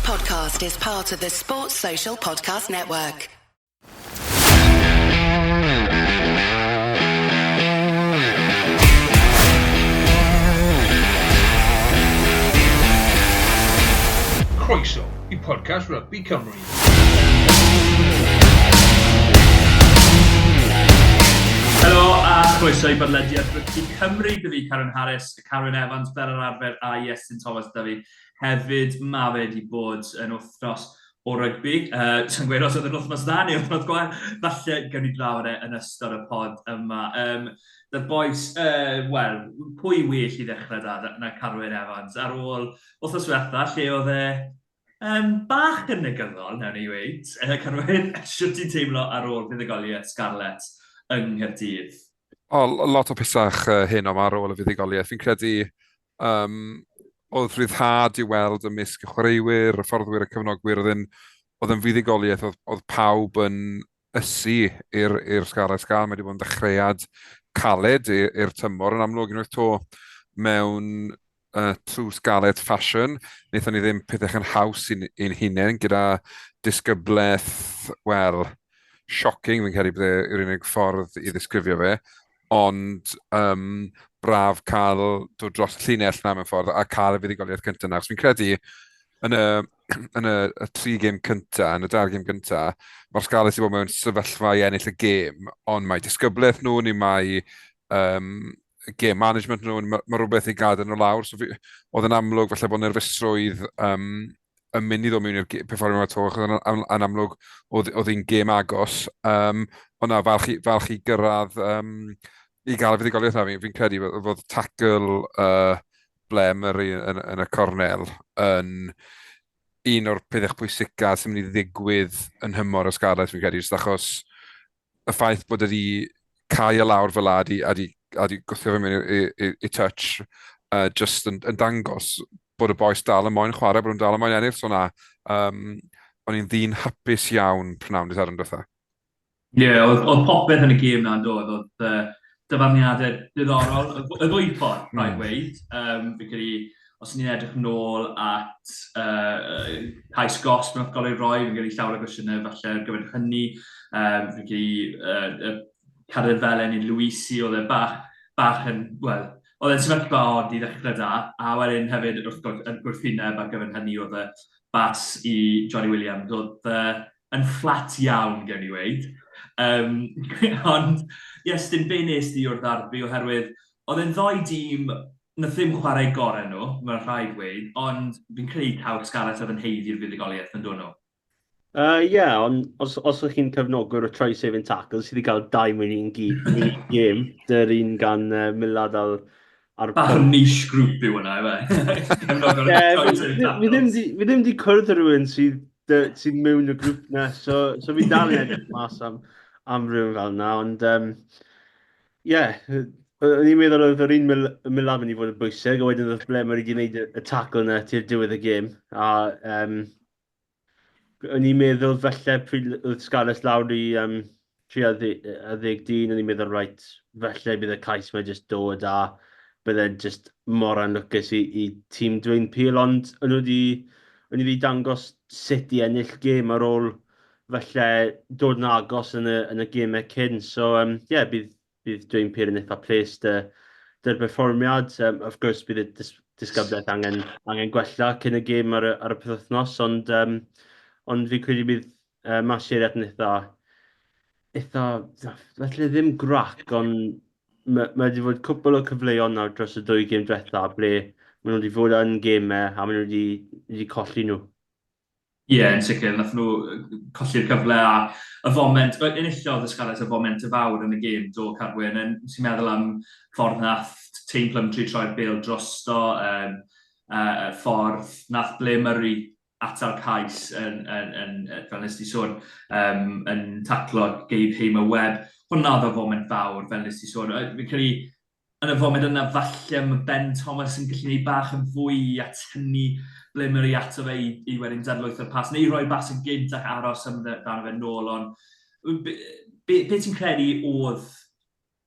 podcast is part of the Sports Social Podcast Network. Croeso i podcast Rugby Cymru. Helo a chroeso i bodlediad Rygbi Cymru. Bydd fi Karen Harris, Carwyn Evans, fel yr arfer, a Iestyn Thomas da fi. Hefyd, mae fe wedi bod yn wythnos o rygbi. Uh, Sa'n gweud os oedd yn wythnos dda neu wythnos gwael, falle gawn ni drafod e yn ystod y pod yma. Um, the boys, uh, wel, pwy well i ddechrau da na Carwyn Evans ar ôl wythnos diwetha, lle oedd e um, bach yn negyddol, nawn ni weid. Uh, Carwyn, sut ti'n teimlo ar ôl fuddugoliaeth Scarlets yng Nghaerdydd? O, lot o pesach uh, hyn o ar ôl y fuddugoliaeth. Fi'n credu um, oedd rhyddhad i weld ymysg y chwaraewyr, y fforddwyr, y cefnogwyr, oedd yn, oedd yn fuddugoliaeth, oedd, oedd pawb yn ysu i'r i'r Scarlets gael. Mae wedi bod yn ddechreuad caled i'r tymor yn amlwg unwaith to mewn uh, true Scarlet fashion. Wnaethon ni ddim pethau yn haws i'n, i'n hunain gyda disgyblaeth, wel, shocking fi'n credu bydde yw'r unig ffordd i ddisgrifio fe, ond um, braf cael dod dros y llinell na mewn ffordd a cael y fuddugoliaeth cyntaf na. Achos fi'n credu yn y, yn y, y tri gêm cyntaf, yn y dair gêm cyntaf, mae'r Scarlets wedi bod mewn sefyllfa i ennill y gêm, ond mae disgyblaeth nhw, neu mae um, game management nhw, mae, mae rhywbeth i gadael nhw lawr. So fi, oedd yn amlwg falle bod nerfusrwydd um, yn mynd i ddod mewn i'r perfformiad yma to, achos yn, yn, yn amlwg oedd, oedd hi'n gêm agos. Um, ond na, falch i, falch i gyrraedd um, i gael y fuddugoliaeth na. Fi'n fi credu fod, fod tackle uh, Blair Murray yn, yn y cornel yn un o'r pethau pwysica sy'n mynd i ddigwydd yn nhymor y Scarlets, fi'n credu, jyst achos y ffaith bod wedi cau e lawr fel la a di, a di, a di gwthio fe mewn i, i, i touch, uh, just yn, yn dangos bod y bois dal yn moyn chwarae, bod nhw'n dal yn moyn ennill, so na, um, o'n i'n ddyn hapus iawn prynawn dydd Sadwrn diwetha. Ie, yeah, oedd, oedd popeth yn y gêm na'n dod, oedd uh, dyfarniadau diddorol, y ddwy ffordd, rhaid weud. Um, fi credu, os ni'n edrych nôl at uh, cais gosb nath gael ei roi, fi'n credu llawer o gwestiynau falle ar gyfer hynny. Um, fi'n credu uh, y carded felen i Luisi, oedd e bach, bach yn, wel, oedd e'n sefyllfa od i ddechrau da, a wedyn hefyd wrth gwrs yn gwrthwyneb ar gyfer hynny oedd y bas i Johnny Williams, oedd uh, yn fflat iawn, gewn ni weud. Um, ond, yes, dim be nes di o'r ddarbi, oherwydd oedd e'n ddoi dîm nath ddim chwarae gorau nhw, mae'n rhaid weud, ond fi'n credu taw Scarlets oedd yn haeddu'r fuddugoliaeth yn dod nhw. Ie, uh, yeah, ond os, os ydych chi'n cefnogwr o try saving tackle sydd wedi cael dau mewn un gêm, dy'r un gan uh, Millard al, ar... Bach o niche group yw hwnna, efe? Cefnogwr o try saving tackles. Fi ddim wedi cwrdd â rhywun sydd sydd mewn y grŵp na, so, so fi dal i edrych mas am, am rhywun fel yna, ond um, ie, o'n i'n meddwl oedd yr un mil, Milan mynd i fod yn bwysig, a wedyn oedd Blemer wedi gwneud y, y tackle yna tu'r diwedd y gêm, a um, o'n i'n meddwl falle pryd oedd Scarlets lawr i um, 30 dyn, o'n i'n meddwl, right, falle bydd y cais mae jyst dod a bydde jyst mor anlwcus i, i tîm Dwayne Peel, ond o'n nhw wedi, o'n nhw wedi dangos sut i ennill gêm ar ôl falle dod yn agos yn y, yn y gemau cyn. So, um, yeah, bydd, bydd Dwayne Peel yn eitha ples dy, dy'r perfformiad. Um, of course, bydd y dis disgyblaeth angen, angen gwella cyn y gêm ar y, ar y penwythnos, ond, um, ond fi credu bydd uh, Mas yn eitha, eitha, falle ddim grac, ond mae ma wedi fod cwpl o cyfleon nawr dros y dwy gêm diwetha ble maen nhw wedi fod yn gemau a maen nhw wedi, wedi colli nhw. Ie, yeah, yn sicr, nath nhw colli'r cyfle a y foment, enillodd y Scarlets y foment y fawr yn y gêm, do Carwyn, yn sy'n meddwl am ffordd nath Tane Plumtree troi'r bêl drosto, um, uh, ffordd nath Blair Murray atal cais yn, yn, yn, yn fel nes ti sôn, um, yn taclo Gabe Hamer Webb. Hwna oedd y foment fawr, fel nes ti sôn. Fi'n credu yn y foment yna, falle mae Ben Thomas yn gallu gwneud bach yn fwy i atynnu Blair Murray ato fe i, i wedyn dadlwytho'r pas, neu i roi bas yn gynt ac aros amdano fe nôl, ond be, be, be ti'n credu oedd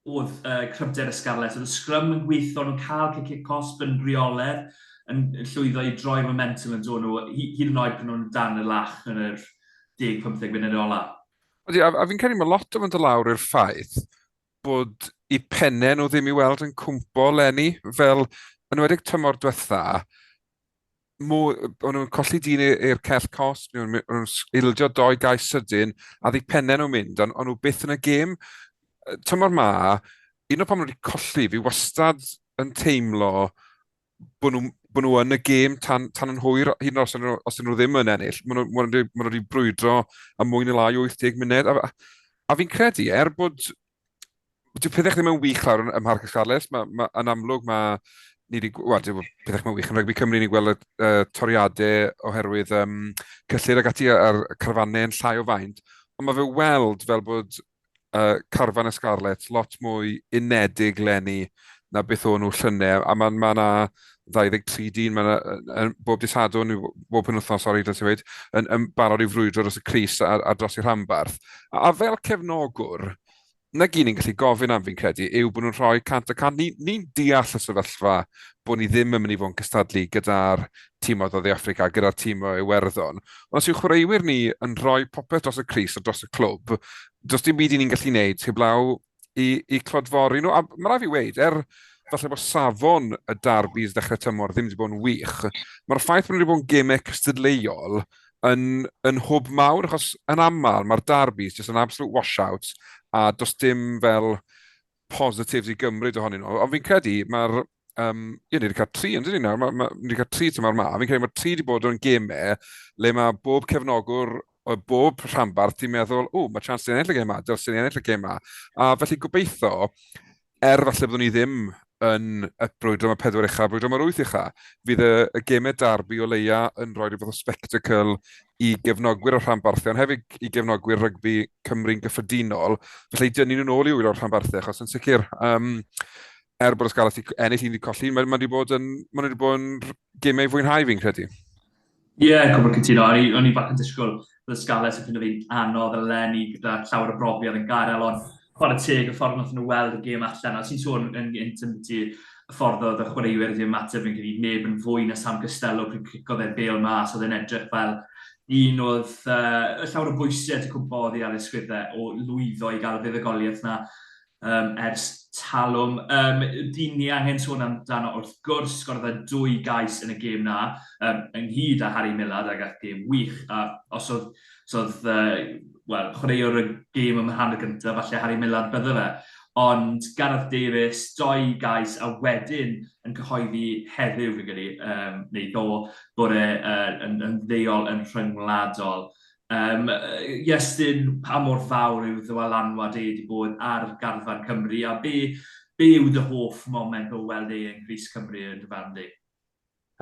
oedd uh, cryfder y Scarlets? Oedd y sgrym yn gweithio, nhw'n cael cic cosb yn rheolaidd. yn llwyddo i droi'r momentum yn dod nhw, hyd yn oed pan nhw'n dan y lach yn yr 10-15 munud ola. Ydy, a fi'n credu mae lot o fo'n dod lawr i'r ffaith bod eu pennau nhw ddim i weld yn cwmpo leni, fel yn enwedig tymor diwetha, o'n nhw'n colli dyn i'r cell cosb, o'n nhw'n ildio doi gais sydyn, a ddi pennau nhw'n mynd, ond o'n nhw byth yn y gêm. Tymor ma, un o'r pan nhw wedi colli, fi wastad yn teimlo bod nhw, bod nhw yn y gêm tan, tan yn hwyr, hyd yn oed os nhw, os nhw ddim yn ennill, maen nhw, maen nhw, maen nhw wedi brwydro am mwy neu lai 80 munud. A, a fi'n credu, er bod dyw pethau ddim yn wych lawr ym Mharc y Scarlets, ma, ma, yn amlwg mae ni wedi, wel, dyw pethau ddim yn wych yn rygbi Cymru, ni'n gweld y toriadau oherwydd um, cyllid ac ati a'r carfannau yn llai o faint, ond mae fe weld fel bod uh, carfan y Scarlets lot mwy unedig leni na beth o'n nhw llynedd, a mae ma 'na 23 dyn, mae 'na bob dydd Sadwrn, bob penwythnos, sori, dylse i weud, yn, yn barod i frwydro dros y crys a, a dros y rhanbarth. A, a fel cefnogwr, na gyd ni'n gallu gofyn am fi'n credu, yw bod nhw'n rhoi 100%. Ni'n ni deall y sefyllfa bod ni ddim yn mynd i fod yn cystadlu gyda'r tîmoedd o Dde Affrica, gyda'r tîm o Iwerddon. Ond os yw chwaraewyr ni yn rhoi popeth dros y crys a dros y clwb, does dim byd i ni'n gallu gwneud heblaw i, i clodfori nhw. A mae rhaid fi weud, er falle bod safon y darbis ddechrau tymor ddim wedi bod yn wych, mae'r ffaith bod nhw wedi bod yn gemau cystadleuol yn, yn hwb mawr, achos yn aml mae'r darbis jyst yn absolute washout, a does dim fel positives i gymryd ohonyn nhw. Ond fi'n credu mae'r... Um, ie, ni wedi cael tri, yn dyn ni nawr? Ma, ma, ni wedi cael tri tymor ma. Fi'n credu mae'r tri wedi bod yn gemau le mae bob cefnogwr o bob rhanbarth ti'n meddwl, o, mae chance i ennill y gêm ma, dylse ni ennill y gêm ma. A felly gobeithio, er falle byddwn ni ddim yn y brwydro am y pedwar ucha, brwydro am yr wyth ucha, fydd y, y gemau darbi o leia yn rhoi rhyw fath o spectacle i gefnogwyr o'r rhanbarthau, ond hefyd i gefnogwyr rygbi Cymru'n gyffredinol, felly i dynnu nhw'n ôl i wylo'r rhanbarthau, achos yn sicr, um, er bod y Scarlets wedi ennill un wedi colli, mae, mae wedi bod yn, mae wedi bod yn gemau i fwynhau fi'n credu. Ie, yeah, cwbl cytuno. O'n i, o'n i bach yn disgwyl bod y Scarlets yn ffindo fi'n anodd eleni gyda llawer o brofiad yn gadael, ond chwarae teg y ffordd nath nhw weld y gêm allan. A ti'n sôn yn gynt yn byti y ffordd oedd y chwaraewyr wedi ymateb yn credu neb yn fwy na Sam Costello pryd cicodd e'r bêl mas, oedd e'n edrych fel un oedd uh, llawer o bwysau wedi cwmpo oddi ar ei sgwyddau o lwyddo i gael y fuddugoliaeth na um, ers talwm. Um, dyn ni angen sôn amdano wrth gwrs, sgorodd e dwy gais yn y gêm na, um, ynghyd â Harry Millard a gath gêm wych. A os oedd, os oedd uh, well, chwaraewr y gêm ym rhan y gyntaf, falle Harry Millard bydde fe. Ond Gareth Davies, doi gais a wedyn yn cyhoeddi heddiw, fi'n credu, um, neu ddo, bod e uh, yn, yn ddeol yn rhyngwladol. Yym, Iestyn, pa mor fawr yw ddylanwad e 'di bod ar garfan Cymru, a be be yw dy hoff moment o weld e yng nghrys Cymru yn dy farn di?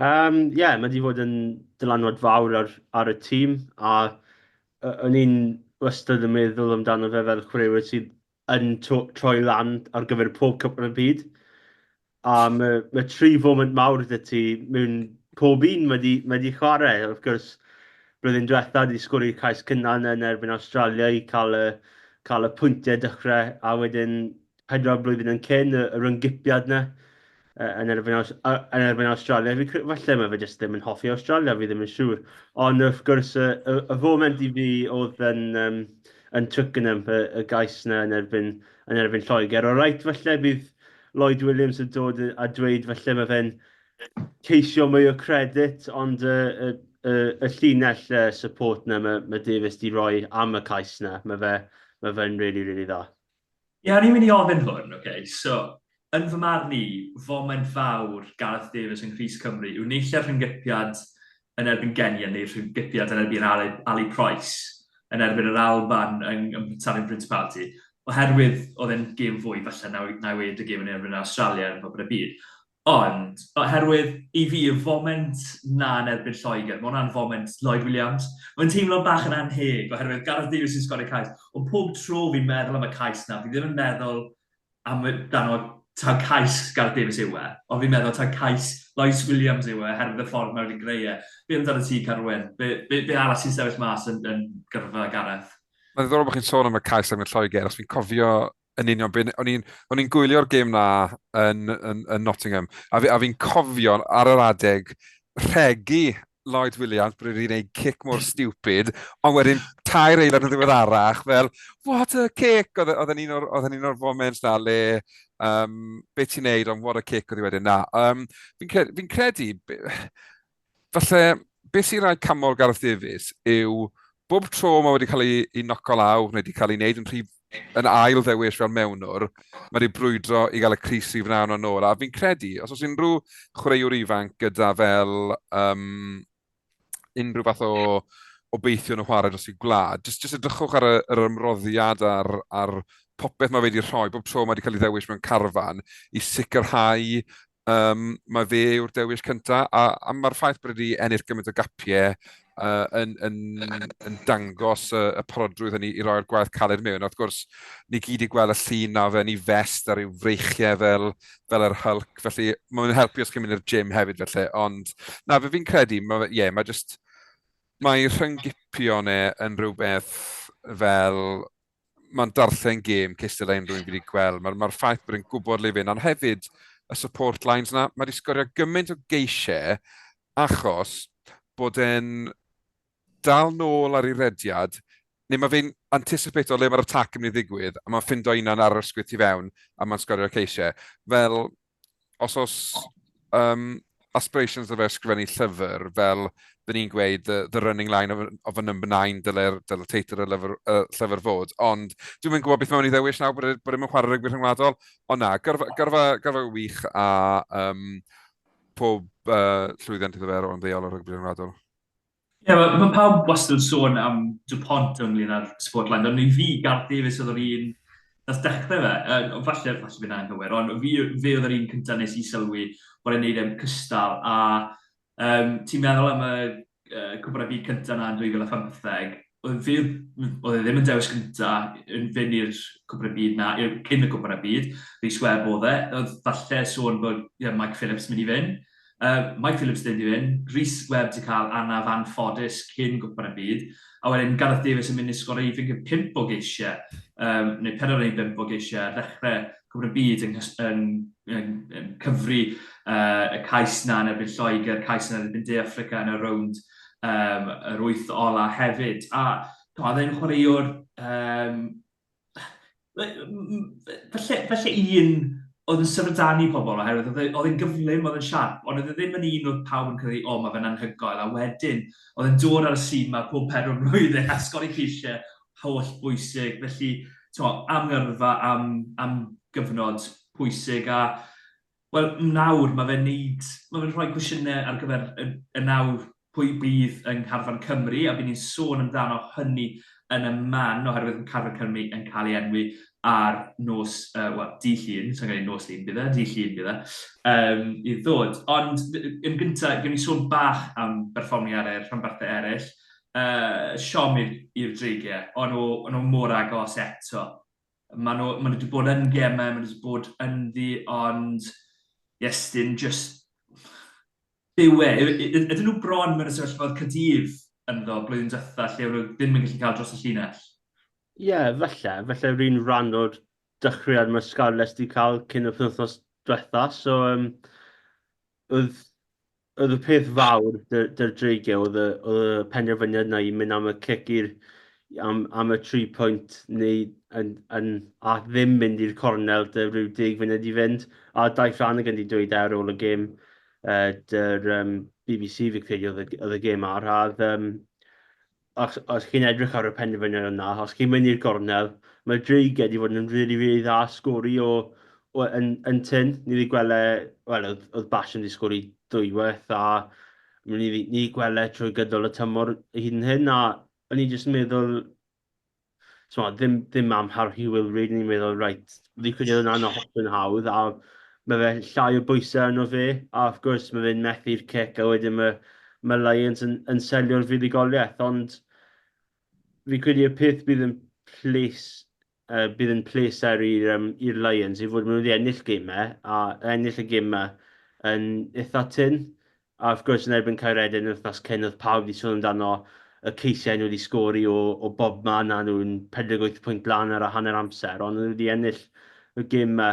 Yym, ie, mae 'di fod yn dylanwad fawr ar ar y tîm, a o'n i'n wastad yn meddwl amdano fe fel chwaraewr sydd yn troi lan ar gyfer pob Cwpan y Byd. A mae, mae tri foment mawr 'da ti mewn pob un mae 'di, mae 'di chwarae. Wrth gwrs, blwyddyn diwetha wedi sgori cais cynnar yn erbyn Awstralia i cael y, cael y pwyntiau dechrau, a wedyn pedwar blwyddyn yn cyn, y, y ryngipiad 'na yn erbyn, yn erbyn Awstralia. Fi, falle mae fe jyst ddim yn hoffi Awstralia, fi ddim yn siŵr. Ond wrth gwrs, y, y, y foment i fi oedd yn, um, yn Twickenham, y, y gais 'na yn erbyn, yn erbyn Lloegr. O reit, falle bydd Lloyd Williams yn dod a dweud falle mae fe'n ceisio mwy o credit, ond y, y, y, y llinell uh, support na mae, mae Davies di roi am y cais na, mae fe, mae fe'n really, really dda. Ie, o'n i'n mynd i ofyn hwn, okay. So, yn fy marn i, foment fawr Gareth Davies yng nghrys Cymru yw naill ai'r rhyng-gypiad yn erbyn Kenya neu'r rhyng-gypiad yn erbyn Ali, Ali Price yn erbyn yr Alban yng, yng Stadiwm Principality, oherwydd oedd e'n gêm fwy falle na, na i weud y gêm yn erbyn Australia yn Cwpan y Byd. Ond, oherwydd i fi, y foment 'na yn erbyn Lloegr, mae hwnna'n foment Lloyd Williams. Mae'n teimlo bach yn annheg, oherwydd Gareth Davies sy'n sgorio cais, ond pob tro fi'n meddwl am y cais 'na, fi ddim yn meddwl am amdano taw cais Gareth Davies yw e, ond fi'n meddwl taw cais Lloyd Williams yw e, oherwydd y ffordd mae wedi greu e. Be amdano ti, Carwyn? Be, be, be arall sy'n sefyll mas yn, yn gyrfa Gareth? Mae'n ddiddorol bod chi'n sôn am y cais am y Lloegr, os fi'n cofio Yn union, o'n i'n o'n i'n gwylio'r gêm na yn, yn, yn Nottingham, a fi'n fi cofio ar yr adeg rhegi Lloyd Williams bod wedi gwneud cic mor stupid, ond wedyn tair eiliad yn ddiweddarach, fel, what a kick! Oedd e, oedd e'n un o'r, oedd e'n un o'r moments na le, um, beth ti'n neud, ond what a kick oedd hi wedyn. Na, um, fi'n credu, fi credu, falle, beth sy'n rhaid canmol Gareth Davies yw bob tro mae wedi cael ei, ei noco lawr neu wedi cael ei wneud yn rhy yn ail ddewis fel mewnwr, mae wedi brwydro i gael y crys rhif naw yn ôl. A fi'n credu, os oes unrhyw chwaraewr ifanc gyda fel um, unrhyw fath o obeithio yn y chwarae dros ei gwlad, jyst, jyst edrychwch ar y, yr ymroddiad a'r, ar popeth mae wedi rhoi, bob tro mae wedi cael ei ddewis mewn carfan, i sicrhau Um, mae fe yw'r dewis cyntaf, a, a mae'r ffaith bod wedi ennill gymaint o gapiau uh, yn, yn, yn dangos y, y parodrwydd hynny i roi'r gwaith caled mewn. Wrth gwrs, ni gyd i gweld y llun na fe yn ei fest ar ei freichiau fel, fel yr Hulk, felly mae'n helpu os chi'n mynd i'r gym hefyd felly, ond na, fe fi'n credu, mae, yeah, mae just, mae rhyngipio ne yn rhywbeth fel mae'n darllen gêm cystal â unrhyw un fi wedi gweld. Mae'r mae ffaith bod e'n gwybod le i fynd, ond hefyd y support lines na, mae wedi sgorio gymaint o geisiau achos bod e'n dal nôl ar ei rediad, neu mae fe'n anticipate o le mae'r attack yn mynd i ddigwydd, a mae'n ffindo unan ar yr ysgwydd tu fewn, a mae'n sgorio ceisiau. Fel, os oes um, aspirations o fe ysgrifennu llyfr, fel dyn ni'n gweud, the, the running line of, of a number nine dyle'r dyle teitl y lyfr, uh, llyfr fod. Ond dwi'n mynd gwybod beth mae'n ei ddewis nawr bod e, bod e'n chwarae rygbi rhyngwladol. Ond na, gyrfa, gyrfa, gyrfa wych a um, pob uh, llwyddiant iddo fe ar ôl ymddeol o'r rygbi rhyngwladol. Ie, yeah, mae, mae pawb wastad yn sôn am Dupont ynglyn â'r Spotlight, ond i fi, Gareth Davies oedd yr un nath dechrau fe. Uh, falle, falle fi'n anghywir, ond fi, fe oedd yr un cyntaf nes i sylwi bod e'n neud e'n cystal. A um, ti'n meddwl am y uh, cwpl o byd cyntaf na yn 2015, oedd fe, oedd e ddim yn dewis cyntaf yn fynd i'r cwpl o byd na, cyn y cwpl o byd, Rhys Webb oedd e, oedd falle sôn bod yeah, Mike Phillips mynd i fynd. Uh, Mike Phillips ddim di fynd, Rhys Webb di cael anaf anffodus cyn Gwpan y Byd, a wedyn Gareth Davies yn mynd i sgori fi'n credu 5 o geisiau, um, neu 4 neu 5 o geisiau ar ddechrau Cwpan y Byd yn, yn, yn, yn cyfri uh, y cais na yn erbyn Lloegr, cais na yn erbyn De Affrica yn y rownd um, yr wyth ola hefyd. A oedd e'n chwaraewr um, Falle, falle un oedd yn syfrdanu pobl oherwydd oedd e, oedd e'n gyflym, oedd e'n siarp, ond oedd e ddim yn un oedd pawb yn credu, o, mae fe'n anhygoel, a wedyn oedd e'n dod ar y sîn ma pob pedwar mlwyddyn a sgori ceisiau holl bwysig, felly, t'mo, am yrfa, am, am gyfnod pwysig, a Wel, nawr mae fe'n neud... mae fe'n rhoi cwestiynau ar gyfer y, y nawr pwy bydd yng Ngharfan Cymru, a bydd ni'n sôn amdano hynny yn y man, oherwydd mae Carfan Cymru yn cael ei enwi ar nos, uh, wel, dydd Llun, sa'n gwneud nos Lun bydd e, dydd Llun bydd e, um, i ddod. Ond yn gyntaf, gen i sôn bach am berfformiadau'r rhanbarthau eraill. Uh, siom i'r dreigiau, o'n nhw, o'n nhw mor agos eto. Maen nhw, maen nhw wedi bod yn gemau, maen nhw wedi bod ynddi, ond Iestyn, just byw e. Ydyn nhw bron mewn y sefyllfa oedd Caerdydd ynddo blwyddyn diwetha lle nhw ddim yn gallu cael dros y llinell? Ie, yeah, falle. Falle rhywun rhan o'r dechreuad mae Scarlets wedi cael cyn y penwythnos diwetha. So, um, oedd oedd y peth fawr 'da'r Dreigiau oedd y, oedd y penderfyniad 'na i mynd am y cic i'r am, am y tri pwynt neu yn, yn, a ddim mynd i'r cornel 'da rhyw deg funud i fynd. A Dai Flanagan 'di dweud e ar ôl y gêm uh, 'da'r um, BBC fi credu oedd y, oedd y gêm ar. A oedd, um, os, os chi'n edrych ar y penderfyniad yna, os chi'n mynd i'r gornel, mae'r Dreigiau wedi fod yn really, really dda sgori o, o yn, yn tyn. Ni wedi gweld e, wel, oedd, oedd Basham wedi sgori dwywaith a ni wedi ni gweld e trwy gydol y tymor hyd yn hyn a o'n i jyst yn meddwl, so, ddim, ddim am Harry Will Reid, o'n i'n meddwl, reit, fi credu oedd yna'n hollol hawdd a mae fe llai o bwysau arno fe, a wrth gwrs mae fe'n methu'r cic a wedyn mae, mae Lions yn, yn selio'r fuddugoliaeth, ond fi credu y peth bydd yn ples, uh, bydd yn pleser i'r um, i'r Lions i fod maen nhw wedi ennill gemau, a ennill y gemau yn eitha tyn. A wrth gwrs yn erbyn Caeredin yr wythnos cyn oedd pawb wedi sôn amdano y ceisiau nhw wedi sgori o, o bob man a nhw'n 48 pwynt lan ar y hanner amser, ond nhw wedi ennill y gêm yma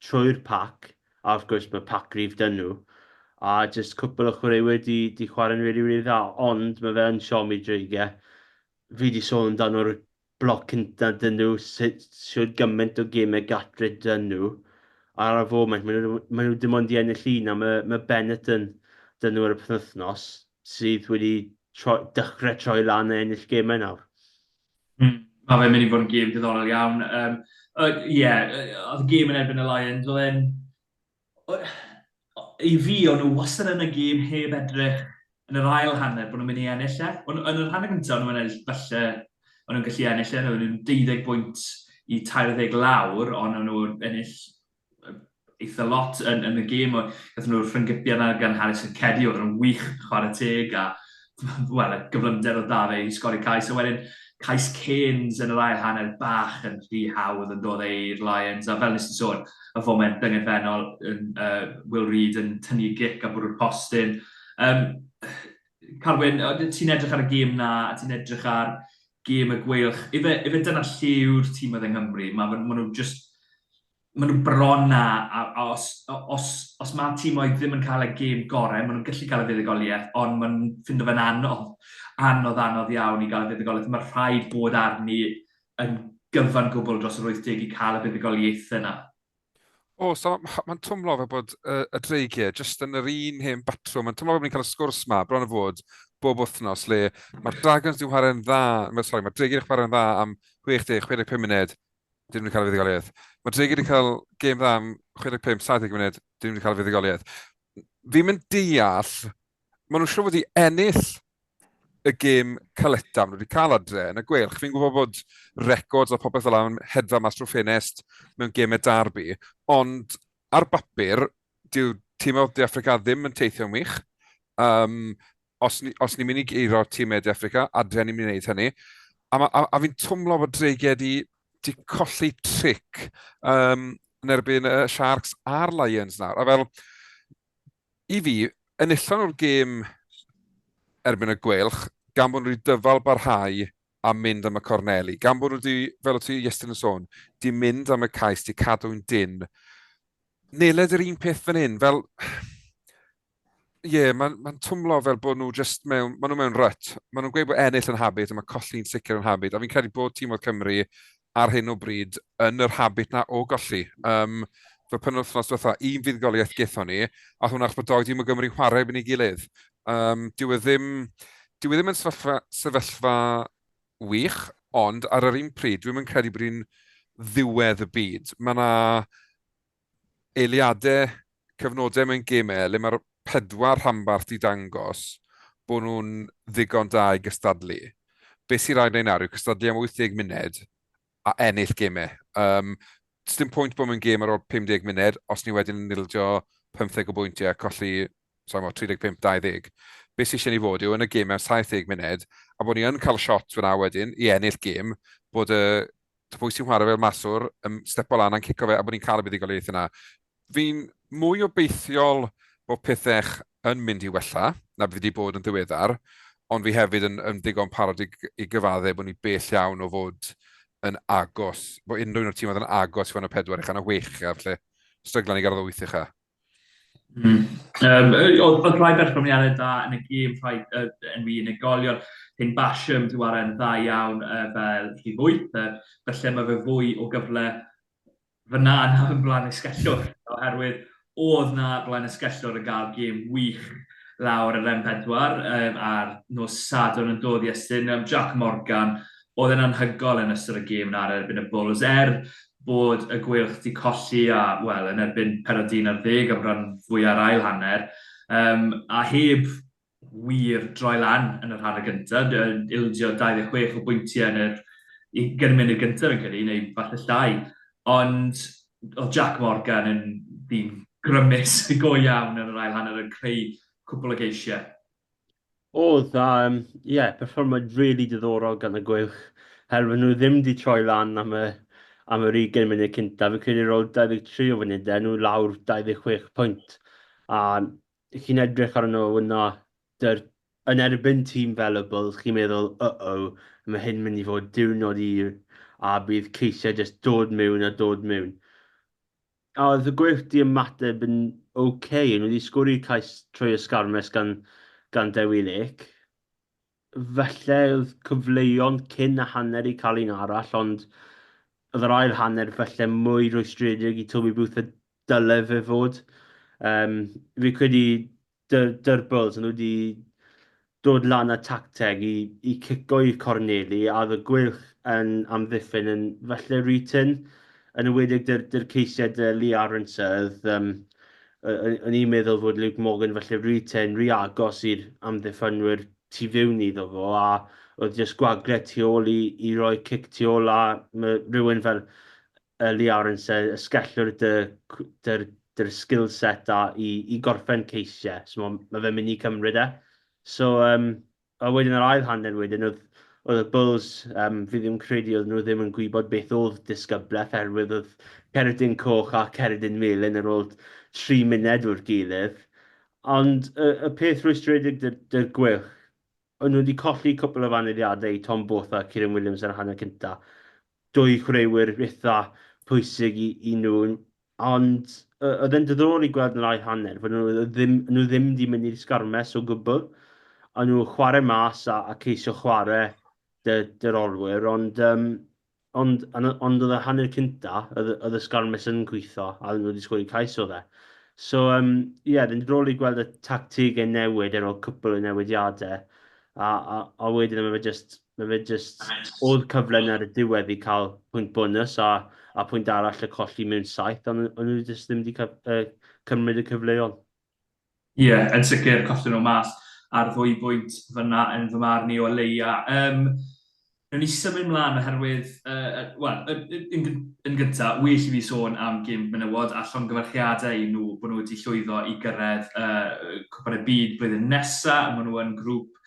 trwy'r pac, a wrth gwrs mae pac gryf dyn nhw, a jyst cwpl o chwaraewyr di, di chwarae'n rili, rili dda, ond mae fe yn siom i Dreigiau. Fi di sôn amdano'r bloc cynta dyn nhw, sut shwd gymaint o gemau gatre dyn nhw. Ar y foment, maen nhw, maen nhw dim ond i ennill un, a mae, mae Benetton dyn nhw ar y penwythnos sydd wedi tro, dechrau troi lan a ennill gemau nawr. Mae fe'n mynd i fod yn gêm diddorol iawn. Um, uh, yeah, oedd y gêm yn erbyn y Lions, oedd e'n I fi, o'n nhw wastad yn y gêm heb edrych yn yr ail hanner bod nhw'n mynd i ennill e. O'n, yn yr hanner gyntaf, o'n nhw'n ennill, falle, o'n nhw'n gallu ennill e, o'n nhw'n 12 bwynt i 30 lawr, ond o'n nhw'n ennill eitha lot yn, yn y gêm. Gathon nhw'r rhynggypiau yna gan Harrison Cedi, oedd nhw'n wych chwarae teg, a wel, y gyflymder oedd da fe i sgori cais. A wedyn, cais Cairns yn yr ail hanner bach yn rhy hawdd yn dod e i'r Lions, a fel nes i sôn, y foment dyngedfennol yn uh, Will Reid yn tynnu gic a bwrw'r postyn. Um, Carwyn, ti'n edrych ar y gêm na, ti'n edrych ar gêm y Gweilch, ife, ife dyna lle yw'r tîm oedd yng Nghymru? Mae ma nhw just maen nhw bron na, a, a os, os, os mae tîmoedd ddim yn cael y gêm gorau, maen nhw'n gallu cael y fuddugoliaeth, ond maen nhw'n ffindo fe'n anodd, anodd, anodd iawn i gael y fuddugoliaeth. Mae rhaid bod arni yn gyfan gwbl dros yr 80 i cael y fuddugoliaethau yna. O, so mae'n ma twmlo fel bod uh, y dreigiau jyst yn yr un hen batrwm. Mae'n twmlo fel bod ni'n cael y sgwrs ma, bron o fod, bob wythnos, le mae'r Dragons wedi chwarae'n dda, sorry, mae'r dreigiau wedi chwarae'n dda am 60, 65 munud, dim wedi cael y fuddugoliaeth. Mae Dreigiau wedi cael gêm dda am 65, 70 munud, dim wedi cael y fuddugoliaeth. Fi'n mynd deall, maen nhw'n siŵr wedi ennill y gêm caleta maen nhw wedi cael adre yn y gweilch. Fi'n gwybod bod records a popeth fel yna'n hedfa mas drwy ffenest mewn gemau derby, ond ar bapur, dyw tîm o De Affrica ddim yn teithio'n wych. Um, os, ni, os ni'n mynd i geiro tîmau De Affrica, adre ni'n mynd i wneud hynny. A, ma, a, a fi'n twmlo bod Dreigiau di, di colli tric um, yn erbyn y Sharks a'r Lions nawr. A fel, i fi, enillon nhw'r gêm erbyn y Gweilch, gan bod nhw wedi dyfal barhau a mynd am y corneli. Gan bod nhw wedi, fel o ti Iestyn yn sôn, di mynd am y cais, di cadw'n dyn. Neled yr un peth fan hyn, fel... Ie, yeah, mae'n ma twmlo fel bod nhw just mewn, maen nhw mewn rut. Maen nhw'n gweud bod ennill yn habit a mae colli'n sicr yn habit. A fi'n credu bod tîm oedd Cymru ar hyn o bryd yn yr habit na o golli. Um, fe penwythnos diwetha, un fuddugoliaeth gethon ni, a hwnna achos bod doi dîm o Gymru chwarae erbyn ei gilydd. Um, dyw e ddim, dyw e ddim yn sefyllfa, sefyllfa wych, ond ar yr un pryd, dwi'm yn credu bod hi'n ddiwedd y byd. Mae yna eiliadau, cyfnodau mewn gemau le mae'r pedwar rhanbarth di dangos bod nhw'n ddigon da i gystadlu. Be sy'n rhaid wneud nawr yw cystadlu am 80 munud a ennill gemau. Um, dim pwynt bod mewn gêm ar ôl 50 munud os ni wedyn yn ildio 15 o bwyntiau a colli sa'n gwybod, 35-20. Be sy'n eisiau ni fod yw yn y gêm mewn 70 munud, a bod ni yn cael shot fyna wedyn i ennill gêm, bod y pwy sy'n chwarae fel maswr yn stepo lan a'n cico fe a bod ni'n cael y buddugoliaeth yna. Fi'n mwy obeithiol bod pethau yn mynd i wella na bydd wedi bod yn ddiweddar, ond fi hefyd yn, yn ddigon parod i, i gyfadde bod ni bell iawn o fod yn agos, bod unrhyw un o'r tîm oedd yn agos i fod yn y pedwar ucha, na wech ucha, felly stryglan i gyrraedd o wyth ucha. Mm. Um, oedd, oedd rhai berfformiadau da yn y gêm, rhai uh, enwi unigolion. Hyn Basham di ware'n dda iawn uh, fel rhif 8, uh, felly mae fe fwy o gyfle fyna na yn blaen esgellwr, oherwydd oedd na blaen esgellwr yn gael gêm wych lawr yr M4 um, ar nos Sadwrn yn dod i Estyn. Um, Jack Morgan, oedd e'n anhygoel yn ystod y gêm na ar erbyn y Bulls, er bod y Gweilch 'di colli a, wel, yn erbyn penod un ar ddeg am ran fwya' yr ail hanner, yym, a heb wir droi lan yn yr hanner gyntaf, ildio 26 o bwyntiau yn yr ugain munud gyntaf fi'n credu, neu falle llai. Ond oedd Jack Morgan yn ddyn grymus go iawn yn yr ail hanner yn creu cwpl o geisiau. Oedd, a um, yeah, perfformiad really diddorol gan y Gweilch. Herwydd nhw ddim wedi troi lan am y, am yr 20 munud cyntaf. Fi'n credu ar ôl 23 o funudau, nhw lawr 26 pwynt. A chi'n edrych ar nhw yna, dy'r yn erbyn tîm fel y Bulls, chi'n meddwl, uh-oh, mae hyn mynd i fod diwrnod hir a bydd ceisiau jyst dod mewn a dod mewn. A oedd y Gweilch 'di ymateb yn ok, o'n nhw wedi sgori cais trwy y sgarmes gan, gan Dewi Lake. Falle oedd cyfleon cyn y hanner i cael un arall, ond oedd yr ail hanner falle mwy rwystredig i Toby Booth a dyle fe fod. Um, fi credu dy'r, dy'r Bulls, nhw wedi dod lan â tacteg i, i cico i'r corneli a oedd y Gweilch yn amddiffyn yn falle rhy tynn, yn enwedig dy'r, dy'r ceisiau dy Lee Aronson, oedd, um, o'n i'n meddwl fod Luke Morgan falle rhy tynn, rhy agos i'r amddiffynwyr tu fewn iddo fo, a oedd jyst gwagle tu ôl i, i roi cic tu ôl a mae rhywun fel Lee Aronson, ysgellwr dy, dy, dy'r skill set da i, i gorffen ceisiau, so mae, ma fe'n mynd i cymryd e. So, um, a wedyn yr ail hanner wedyn, oedd, oedd y Bulls, um, fi ddim credu oedd nhw ddim yn gwybod beth oedd disgyblaeth, oherwydd oedd cerdyn coch a cerdyn melyn ar ôl 3 munud o'r gilydd. Ond y, y peth rwystredig dy'r dy Gweilch, o'n nhw wedi colli cwpl o fanediadau i Tom Botha a Kieran Williams ar y hanner cynta. Dwy chwaraewyr eitha pwysig i, i nhw, ond oedd e'n diddorol i gweld yn yr ail hanner fod nhw ddim, nhw ddim wedi mynd i'r sgarmes o gwbl. A nhw'n chwarae mas a, a ceisio chwarae dy'r olwyr, ond, um, ond, ond oedd y hanner cynta, oedd, oedd y sgarmes yn gweithio, a nhw wedi sgori cais o fe. So, um, ie, yeah, diddorol i gweld y tactigau newid ar ôl cwpl o newidiadau, a, a, a wedyn mae fe just Mae fe jyst... Oedd cyfle yna ar y diwedd i cael pwynt bonus a, a pwynt arall y colli mewn saith, ond o'n nhw jyst ddim wedi cymryd y cyfleon. Ie, yeah, yn sicr, colli nhw mas ar ddwy bwynt fyna yn fy marn i o leia. Um, Newn ni symud mlaen oherwydd, uh, wel, yn, yn, yn gyntaf, well i fi sôn am gêm menywod a llongyfarchiadau i nhw bod nhw wedi llwyddo i gyrraedd uh, Cwpan y Byd blwyddyn nesaf. Maen nhw yn grŵp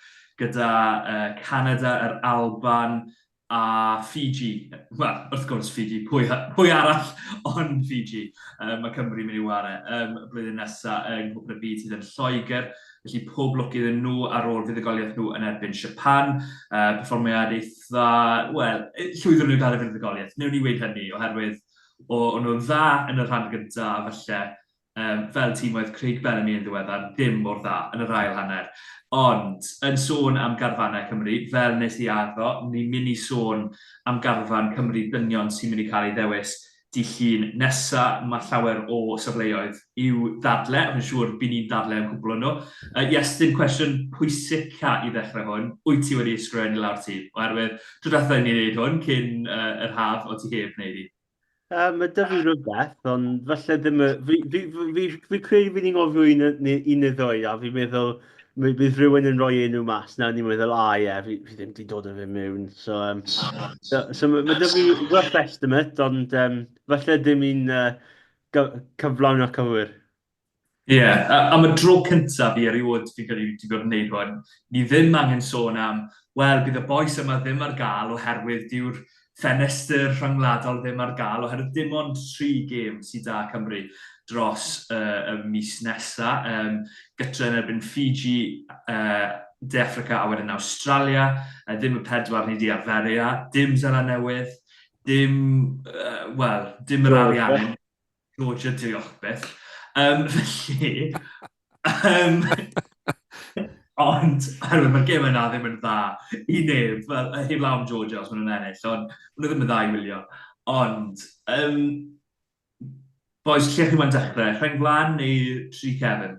gyda Canada, yr Alban a Fiji. Wel, wrth gwrs Fiji, pwy, pwy arall ond Fiji. Um, mae Cymru mynd i ware um, blwyddyn nesaf yng Nghwpan y Byd sydd yn Lloegr. Felly pob lwc iddyn nhw ar ôl fuddugoliaeth nhw yn erbyn Japan. Uh, perfformiad eitha, wel, llwyddon nhw gael y fuddugoliaeth. Newn ni weud hynny, oherwydd o'n nhw'n dda yn y rhan gyntaf, a falle um, fel tîm oedd Craig Bellamy yn ddiweddar, ddim mor dda yn yr ail hanner. Ond, yn sôn am garfannau Cymru, fel nes i addo, ni'n mynd i sôn am garfan Cymru dynion sy'n mynd i cael ei ddewis dydd Llun nesa. Mae llawer o safleoedd i'w ddadle, a fi'n siŵr by ni'n dadle am cwpl o nhw. Uh, Iestyn, cwestiwn pwysica i ddechrau hwn, wyt ti wedi ysgrifennu lawr tîm? Oherwydd, tro diwethaf i ni wneud hwn, cyn uh, yr haf, o ti heb wneud i. Uh, mae dy fi rhywbeth, ond falle ddim... Y... Fi, fi, fi, fi, fi credu fi'n ngofio un, un neu ddwy, a fi'n meddwl bydd rhywun yn rhoi enw mas na, ni'n meddwl, a ie, fi, fi ddim wedi dod o fe mewn. So, um, so, so mae ma dy fi rough estimate, ond um, falle ddim un uh, cyflawn a cywir. Ie, yeah, am y dro cyntaf i erioed fi'n credu wedi bod yn gwneud hwn, ni ddim angen sôn am, wel, bydd y bois yma ddim ar gael oherwydd dyw'r ffenestr rhyngwladol ddim ar gael, oherwydd dim ond tri gêm sydd da Cymru dros uh, y mis nesa. Um, gytre yn erbyn Fiji, uh, De Affrica a wedyn Awstralia, uh, ddim y pedwar ni di arferu â, dim Seland Newydd, dim, uh, wel, dim yr Ariannin. Georgia, diolch byth. Um, felly, um, ond, oherwydd mae'r gêm yna ddim yn dda i neb, fel, heb law am Georgia os maen nhw'n ennill, ond maen nhw ddim yn dda i wylio. Ond, um, boys, lle chi moyn dechrau? Rheng flaen neu tri cefn?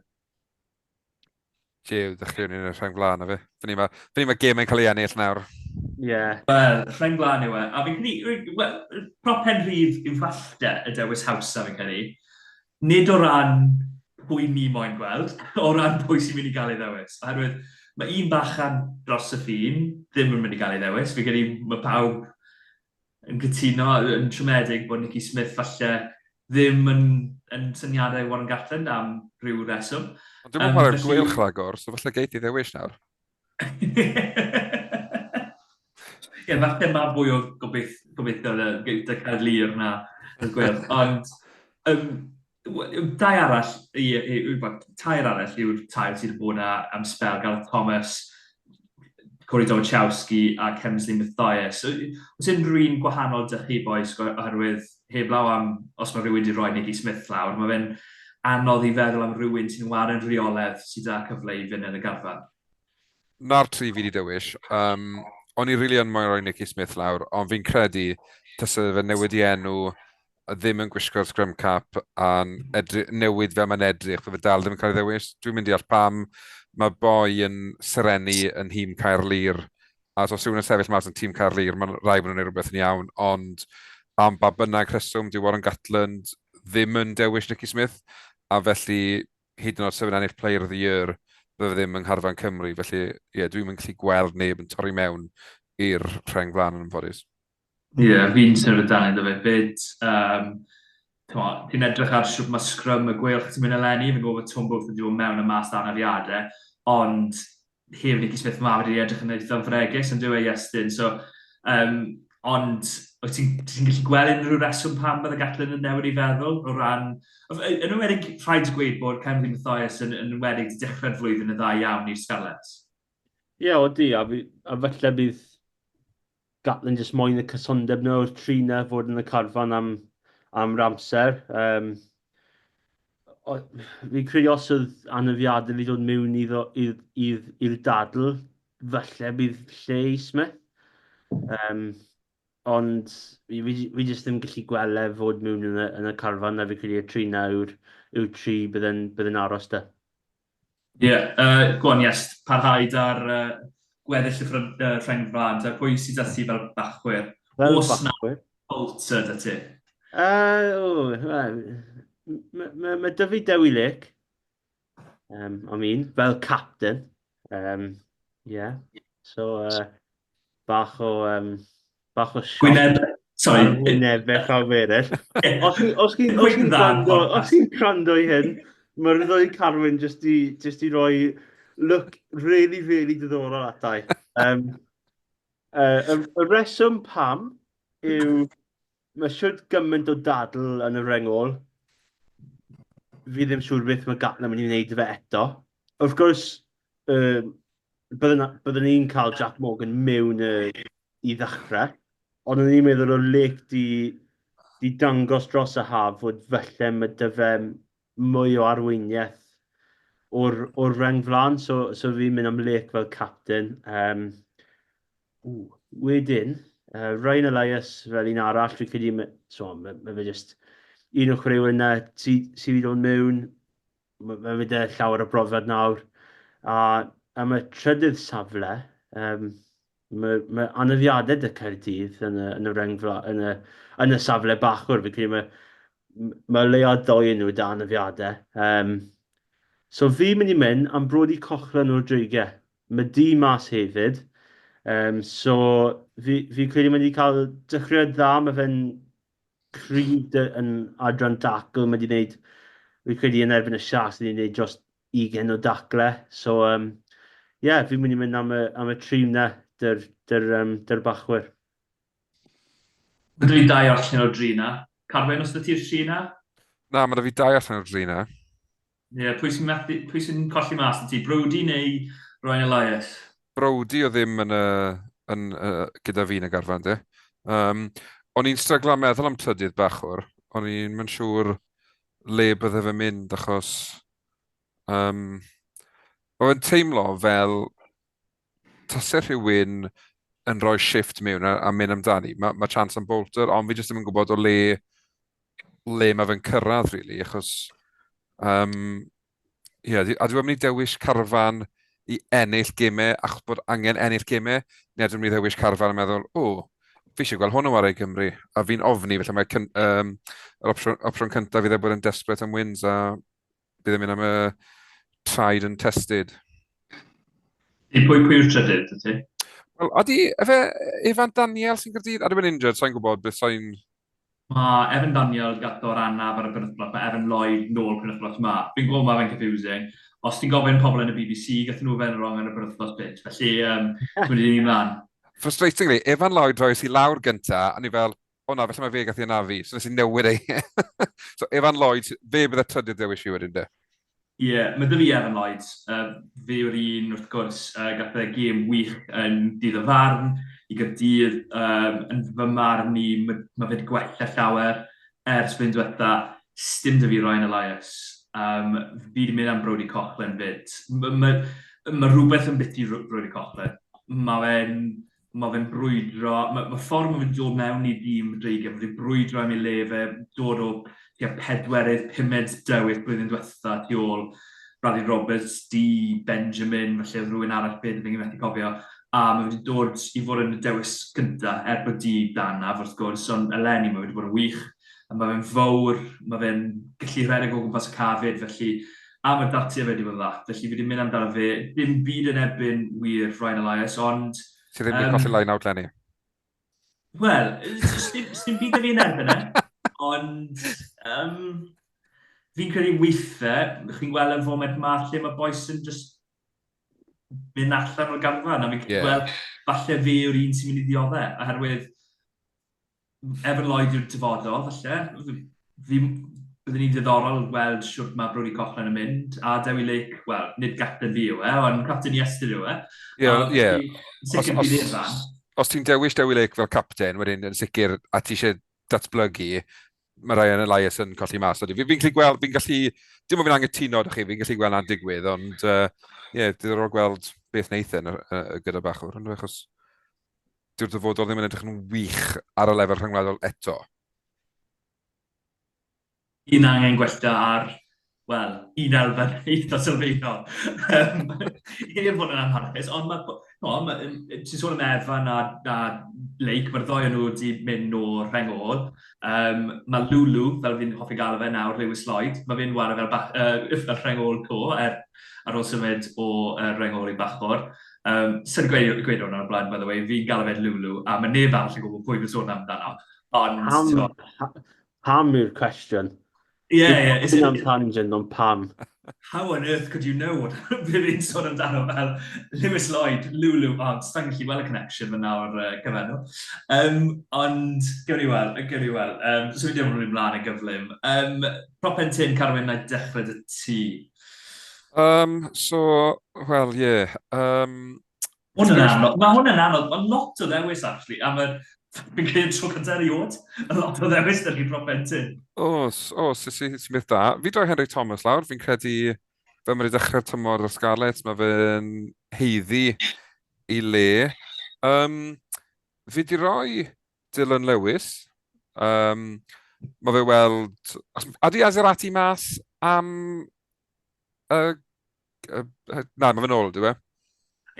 Jiw, dechreuwn ni'n y rheng flaen na fi. Fyny mae, fyny mae gemau'n cael ei ennill nawr. Ie. Yeah. Wel, rheng flaen yw e. A fi'n credu, well, prop pen rhif yw falle y dewis hawsa fi'n credu. Nid o ran pwy ni moyn gweld, o ran pwy sy'n mynd i gael ei ddewis. Oherwydd mae un bachan dros y ffin ddim yn mynd i gael ei ddewis. Fi'n credu mae pawb yn cytuno, yn siomedig bod Nicky Smith falle ddim yn, yn syniadau Warren Gatland am rhyw reswm. Ond dwi'n meddwl um, felly... gweilch ragor, so falle geith i ddewis nawr. Ie, yeah, falle mae fwy o gobeith, gobeithio gyda Caerlŷr na y gweilch. Ond um, dau arall, i, i, i, tair arall yw'r tair sydd wedi bod yna am sbel, Gareth Thomas, Corey Domachowski a Kemsley Mathias. Oes unrhyw un gwahanol 'da chi, bois, oherwydd heblaw am os mae rhywun wedi rhoi Nicky Smith lawr, mae fe'n anodd i feddwl am rhywun sy'n ware'n rheoledd sydd â cyfle i fynd yn y garfan. 'Na'r tri fi 'di dewis. Um, o'n i rili really yn moyn rhoi Nicky Smith lawr, ond fi'n credu tase fe newid i enw, ddim yn gwisgo'r scrum cap a'n newid fel mae'n edrych, bydde fe dal ddim yn cael ei ddewis. Dwi'n mynd i all pam mae boi yn serennu yn nhîm Caerlŷr, a os rhywun yn sefyll mas yn tîm Caerlŷr, mae'n rhaid bod nhw'n gwneud rhywbeth yn iawn, ond am ba bynnag rheswm, dyw Warren Gatland ddim yn dewis Nicky Smith, a felly hyd yn oed sef yn ennill Player of the Year, bydde fe ddim yng ngharfan Cymru, felly ie, yeah, dwi'n mynd gallu gweld neb yn torri mewn i'r rheng flaen yn anffodus. Ie, yeah, fi'n symud dan iddo fe fyd. Um, ti'n edrych ar siwt mae sgrym y gweilch ti'n mynd eleni, fi'n gwybod bod Tom Booth wedi bod mewn y mas anafiadau, ond heb Nicky Smith mae wedi edrych yn eitha fregus yn dyw e Iestyn. So, um, ond wyt ti'n ti gallu gweld unrhyw reswm pam bydd y Gatlin yn newid ei feddwl o ran... Yn enwedig, rhaid gweud bod Kemsley Mathias yn, yn enwedig wedi dechrau'r flwyddyn yn dda iawn i'r Scarlets. Ie, yeah, odi, a, fi, a falle bydd Gatland jyst moyn y cysondeb 'na o'r tri 'na fod yn y carfan am, am yr amser. Um, fi'n credu os oedd anafiadau fi dod mewn i'r dadl, falle bydd lle i Smith. Um, ond fi, fi, fi jyst ddim gallu gweld e fod mewn yn y, yn y carfan na fi credu y tri na yw'r yw tri bydd yn, bydd yn aros da. Ie, yeah, go on, yes, parhau da'r gweddill y ffrant, rheng flaen, ta pwy sydd â ti fel bachwyr? Fel Oes bachwyr? Bolter da ti? Mae ma, ma dy fi Dewi Lake, I mean, fel captain. Yeah. So, bach o, um, bach o sioc. Gwyneb, sorry. Ar wynebau pawb eraill. Os chi'n os chi, os chi gwrando, os chi'n gwrando i hyn, mae'r ddwy Carwyn jyst i, jyst i roi look really, really diddorol atai. Um, uh, y, y reswm pam yw mae siwt gymaint o dadl yn y reng ôl. Fi ddim siŵr beth mae Gatland yn mynd i wneud fe eto. Wrth gwrs, uh, byddwn, byddwn ni'n cael Jack Morgan mewn y, i ddechrau, ond o'n i'n meddwl o Lake di, di dangos dros y haf fod falle mae dy fe mwy o arweiniaeth o'r, or reng flaen, so, so fi'n mynd am Lake fel captain. Um, ww, wedyn, uh, Ryan Elias fel un arall, fi'n credu, so, mae, mae fe just un o'r chwaraewyr yna sydd sy wedi dod mewn, mae fe 'da llawer o brofiad nawr. A am y trydydd safle, um, mae, mae anafiadau 'da Caerdydd yn y, yn y, reng yn y, yn y safle bachwr. Fi'n credu mae, mae leia ddoi yn nhw 'da anafiadau. Um, so fi'n mynd i mynd am Brodie Cochran o'r Dreigiau. Mae di mas hefyd. Um, so fi, fi credu mae wedi cael dechreuad dda, mae fe'n cryf yn adran dacl, mae wedi gwneud, fi'n credu yn erbyn y Sharks, wedi gwneud dros 20 o dacle. So, um, yeah, fi'n mynd i mynd am y, am y tri yna dy'r, dyr, um, dyr bachwyr. Mae 'da fi dau allan o'r dri 'na. Carwyn, os 'da ti'r tri 'na? Na, mae 'da fi dau allan o'r dri 'na. Ie, yeah, pwy sy'n methu, pwy sy'n colli mas 'da ti? Brodie neu Ryan Elias? Brodie o ddim yn y, yn, uh, gyda fi yn y garfan, de. Um, o'n i'n stryglo meddwl am trydydd bachwr. O'n i'n mynd siŵr le bydde fe'n mynd, achos um, oedd e'n teimlo fel tase rhywun yn rhoi shift mewn a, a mynd amdani, mae ma chance am Bolter, ond fi jyst ddim yn gwybod o le, le mae fe'n cyrraedd, really, achos... Um, yeah, a dwi'n mynd i dewis carfan i ennill gemau achos bod angen ennill gemau, neu dwi'n mynd i ddewis carfan a meddwl, o, fi eisiau gweld hwn yn wario i Gymru, a fi'n ofni, felly mae cyn, um, yr opsiwn, opsiwn cyntaf i bod yn desperate am wins, a bydd yn mynd am y tried and tested. I pwy pwy yw'r trydydd, ti? Wel, odi, efe Evan Daniel sy'n Gaerdydd? A dwi'n injured, sa'n gwybod beth sa'n... Mae Evan Daniel gath o'r anaf ar y penwythnos, mae Evan Lloyd nôl penwythnos ma. Fi'n gwybod mae fe'n confusing. Os ti'n gofyn pobl yn y BBC, gath nhw fe'n wrong ar y penwythnos bit. Felly, um, ti'n mynd i ni mlaen. Frustratingly, Evan Lloyd roes i lawr gynta, a ni fel, o na, felly mae fe gath i anafu, so nes i newid ei. So Evan Lloyd, fe bydd y trydydd dewis i wedyn de. Ie, yeah, mae dy fi Evan Lloyd. Fe yw'r un, wrth gwrs, gath e gêm wych yn dydd y farn i Gaerdydd. Yn fy marn i, mae ma fe wedi gwella llawer ers blwyddyn diwetha. Sdim dy fi Ryan Elias. Fi wedi mynd am Brodie Coughlin fyd. Mae ma, ma rhywbeth yn biti Brodie Coughlin. Mae fe'n mae fe'n brwydro, mae, mae ffordd mae fe'n dod mewn i dîm Dreigiau, mae fe'n brwydro am ei le fe, dod o tua pedwerydd, pumed dewis blwyddyn diwetha tu ôl Bradley Roberts, Dee Benjamin, falle oedd rhywun arall beth fi'n methu cofio, a mae wedi dod i fod yn y dewis gyntaf, er bod Dee dan af wrth gwrs, ond eleni mae wedi bod yn wych, a mae fe'n fawr, mae fe'n gallu rhedeg o gwmpas y cafyd, felly A mae data fe wedi bod yn dda, felly fi wedi mynd amdano fe. Dim byd yn erbyn wir Ryan Elias, ond... Ti ddim wedi colli line out Lenny? Wel, sdim byd yn fi'n erbyn e, ond um, fi'n credu weithiau, chi'n gweld yn foment ma lle mae boys yn just mynd allan o'r garfan, a fi'n credu, yeah. wel, falle fe yw'r un sy'n mynd i ddioddau, oherwydd Evan Lloyd yw'r dyfodol, falle. Fi, byddwn ni'n ddiddorol gweld siwt mae Brodie Coughlin yn mynd, a Dewi Lake, wel, nid captain fi yw e, ond captain Iestyn yw e. Ie, ie. Sicr bydd i'r fan. Os ti'n dewis Dewi Lake fel captain, wedyn yn sicr, a ti eisiau datblygu, mae Ryan Elias yn colli mas. Fi'n fi gallu gweld, fi'n gallu, dim ond fi'n angytuno â chi, fi'n gallu gweld na'n digwydd, ond ie, uh, yeah, diddorol gweld beth wneith e gyda bachwr, ond achos dyw'r dyfodol ddim yn edrych yn wych ar y lefel rhyngwladol eto. Un angen gwella ar, wel, un elfen eitha sylfaenol. Heb fod yn amharchus, ond mae, no, ma, ti'n sôn am Evan a, a Lake, mae'r ddoi o'n nhw wedi mynd o'r rheng ôl. Um, mae Lulu, fel fi'n hoffi gael fe nawr, Lewis Lloyd, mae fe'n wara fel, bach, fel rheng ôl co, er, ar ôl symud o reng ôl i bachor. Um, Sy'n gweud, gweud hwnna o'r blaen, by the way, fi'n galw fe'n Lulu, a mae neb arall yn gwybod pwy fi'n sôn amdano. Ond, pam, pam yw'r cwestiwn? Ie, yeah, ie. Yeah. Am tangent, ond pam? How on earth could you know what fi fi'n sôn amdano fel Lewis Lloyd, Lulu, oh, sa'n gallu gweld y connection fyna o'r cyfenw. Um, ond, gewn ni weld, gewn ni weld. Um, so fi'n ddim yn ymlaen yn gyflym. Um, Propen tin, Carwyn, na i dechrau dy ti. Um, so, wel, ie. Yeah. Um, Hwn yn anodd. Mae hwn yn anodd. Mae lot o ddewis, actually. A mae, fi'n credu tro cyntaf erioed, a lot o ddewis dyn ni propen tin. Os, os, sy'n sy beth da. Fi droi Henry Thomas lawr, fi'n credu fel mae wedi dechrau'r tymor o'r Scarlets, mae fe'n heiddi i le. Um, fi di roi Dylan Lewis. Um, mae fe weld... Adi Azerati mas am... Na, mae fe'n ôl, dyw e?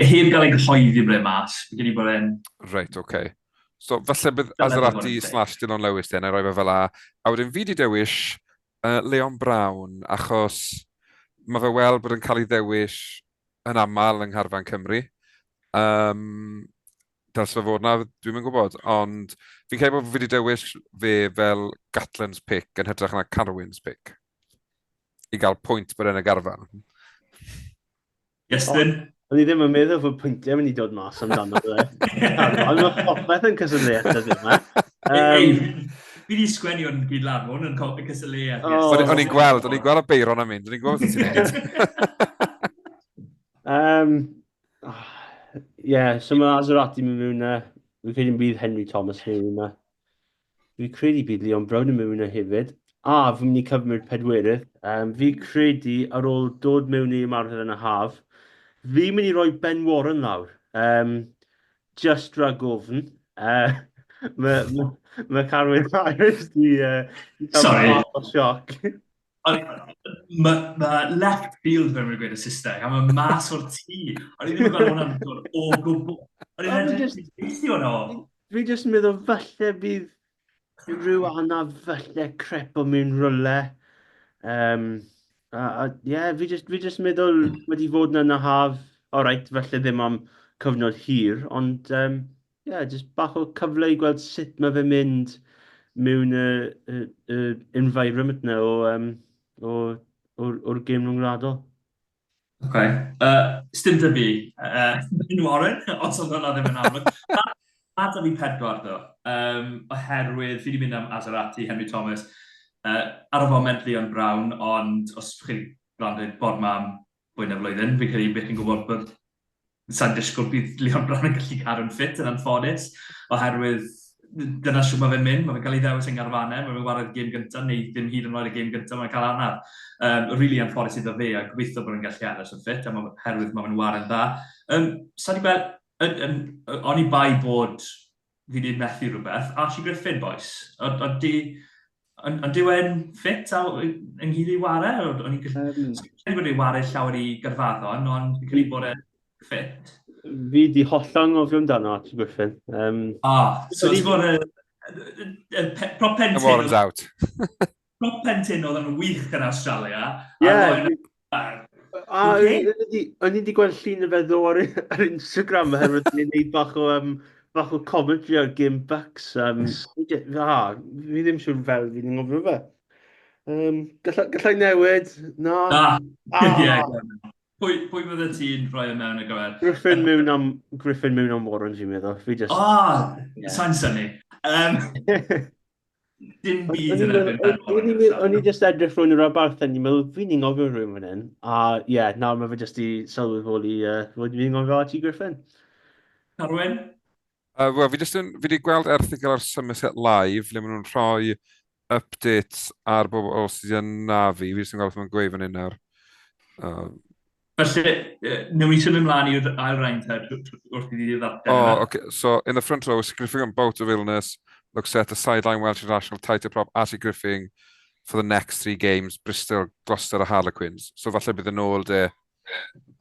Heb gael ei gyhoeddi ble mas, fi gen i bod e'n... Reit, oce. Okay. So, falle bydd Azerati slash Dylan Lewis den, a roi fe fel a. A wedyn fi di dewis Leon Brown, achos mae fe weld bod yn cael ei ddewis yn aml yng Ngharfan Cymru. Um, dylse fe fod na, dwi'm yn gwybod, ond fi'n credu bod fi wedi dewis fe fel Gatland's pick yn hytrach na Carwyn's pick. I gael pwynt bod e'n y garfan. Iestyn? O'n i ddim yn meddwl fod pwyntiau mynd i dod mas amdano fe. Ond mae popeth yn cysylltu dyddiau yma. Um, fi wedi sgwennu o'n gyd lan, hwn yn cysylltu. Oh. O'n i'n gweld, o'n i'n gweld y beiron am mynd, o'n i'n gweld beth ti'n neud. um, Ie, yeah, so mae Azerati mynd mewn na. Fi'n credu bydd Henry Thomas yn mewn na. Fi'n credu bydd Leon Brown yn mewn na hefyd. A fi'n mynd i cyfnod pedwerydd. Um, fi credu ar ôl dod mewn i ymarfer yn y haf, fi'n mynd i roi Ben Warren lawr. Um, just rhag ofn. Uh, mae ma, ma Carwyn Harris di, di cael Sorry. o sioc. Mae ma left field fel mae'n gweud y Saesneg, a mae mas o'r tŷ. O'n i ddim yn gweld hwnna'n dod o gwbl. O'n i'n edrych yn gweithio yno. Fi jyst yn meddwl falle bydd rhyw anaf falle crepo mewn rywle. Um, a, a, yeah, fi jyst, fi jyst meddwl wedi fod yna yn y haf. All right, falle ddim am cyfnod hir, ond um, yeah, just bach o cyfle i gweld sut mae fe'n mynd mewn y, y, y environment na o, um, o, o'r, or gêm rhwngwladol. OK. Sdim dy fi, Ben Warren, os oedd hwnna ddim yn amlwg. Ma da fi pedwar, ddo, um, oherwydd fi wedi mynd am Azerati, Henry Thomas, ar y foment Leon Brown, ond os chi'n Brown wedi bod ma am fwy na flwyddyn. Fi'n credu bydd chi'n gwybod bod sa'n disgwyl bydd Leon Brown yn gallu cadw'n ffit yn anffodus, oherwydd dyna siw mae fe'n mynd, mae fe'n cael ei ddewis yng ngharfanau, mae fe'n chwarae'r gêm gyntaf, neu ddim hyd yn oed y gêm gyntaf, mae'n cael anaf. Really anffodus iddo fe, a gobeithio bod e'n gallu aros yn ffit, a ma, herwydd mae fe'n ware'n dda. Sa di gweld, yn, yn, oni bai bod fi wedi methu rhywbeth, Archie Griffin, boys. Ond di, ond dyw e'n ffit a ynghyd i ware? O'n i'n gallu... Credu bod e'n ware llawer i Gaerfaddon, ond fi'n credu bod e'n ffit. Fi di hollol anghofio amdano Archie Griffin. Ah, so ti'n bod y prop pen The warrant's out. Prop pen tin oedd yn wych yn Australia. Ie. A o'n i wedi gweld llun y fe ddo ar, ar Instagram oherwydd ni'n gwneud bach o, bach o commentary ar Game Bucks. Ah, fi ddim siŵr fel fi'n ngofio fe. Gallai, gallai newid? Na. Na. Ah. Yeah, pwy, pwy fydde ti'n rhoi e mewn ar gyfer? Griffin mewn am, Griffin mewn am Warren, fi'n meddwl. Fi just... Ah, yeah. Sa'n syni. Dim byd yn erbyn Ben Warren. O'n i just edrych rhwng yr abarth a ni'n meddwl, fi'n i'n ngofio rhywun fan hyn. A ie, yeah, nawr mae fe just i sylweddoli fod fi'n ngofio Archie Griffin. Carwyn? Wel, fi just yn, fi wedi gweld erthygl ar Somerset Live, le maen nhw'n rhoi updates ar bobl sydd yn anafu. Fi jyst yn gweld beth maen nhw'n gweud fan hyn nawr. Felly, newn ni symud ymlaen i'r ail rhain te, wrth i ni ddarllen. Oh, okay. So, in the front row, a significant bout of illness looks set to sideline Welsh international tighter prop Ashley Griffin for the next three games, Bristol, Gloucester a Harlequins. So, falle bydd yn ôl de...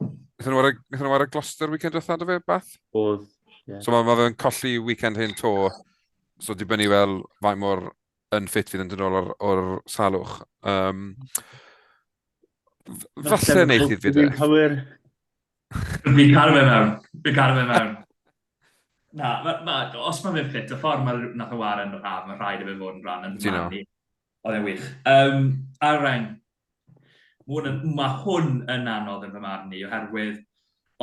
Wnaethon nhw wnaethon nhw ware Gloucester weekend diwetha, do fe, Bath? Oedd, ie. So, mae ma fe'n colli weekend hyn to, so dibynnu fel faint mor unfit fydd yn dod nôl o'r, or salwch. Falle wneith i fi de. Cywir. Fi'n cael fe mewn. Fi'n cael fe mewn. Na, ma, ma, os mae fe'n ffit, y ffordd mae nath o ware yn yr haf, mae rhaid i fe fod yn rhan yn fy marn i. Oedd e'n wych. Ail reng. Mae hwn yn anodd yn fy marn i, oherwydd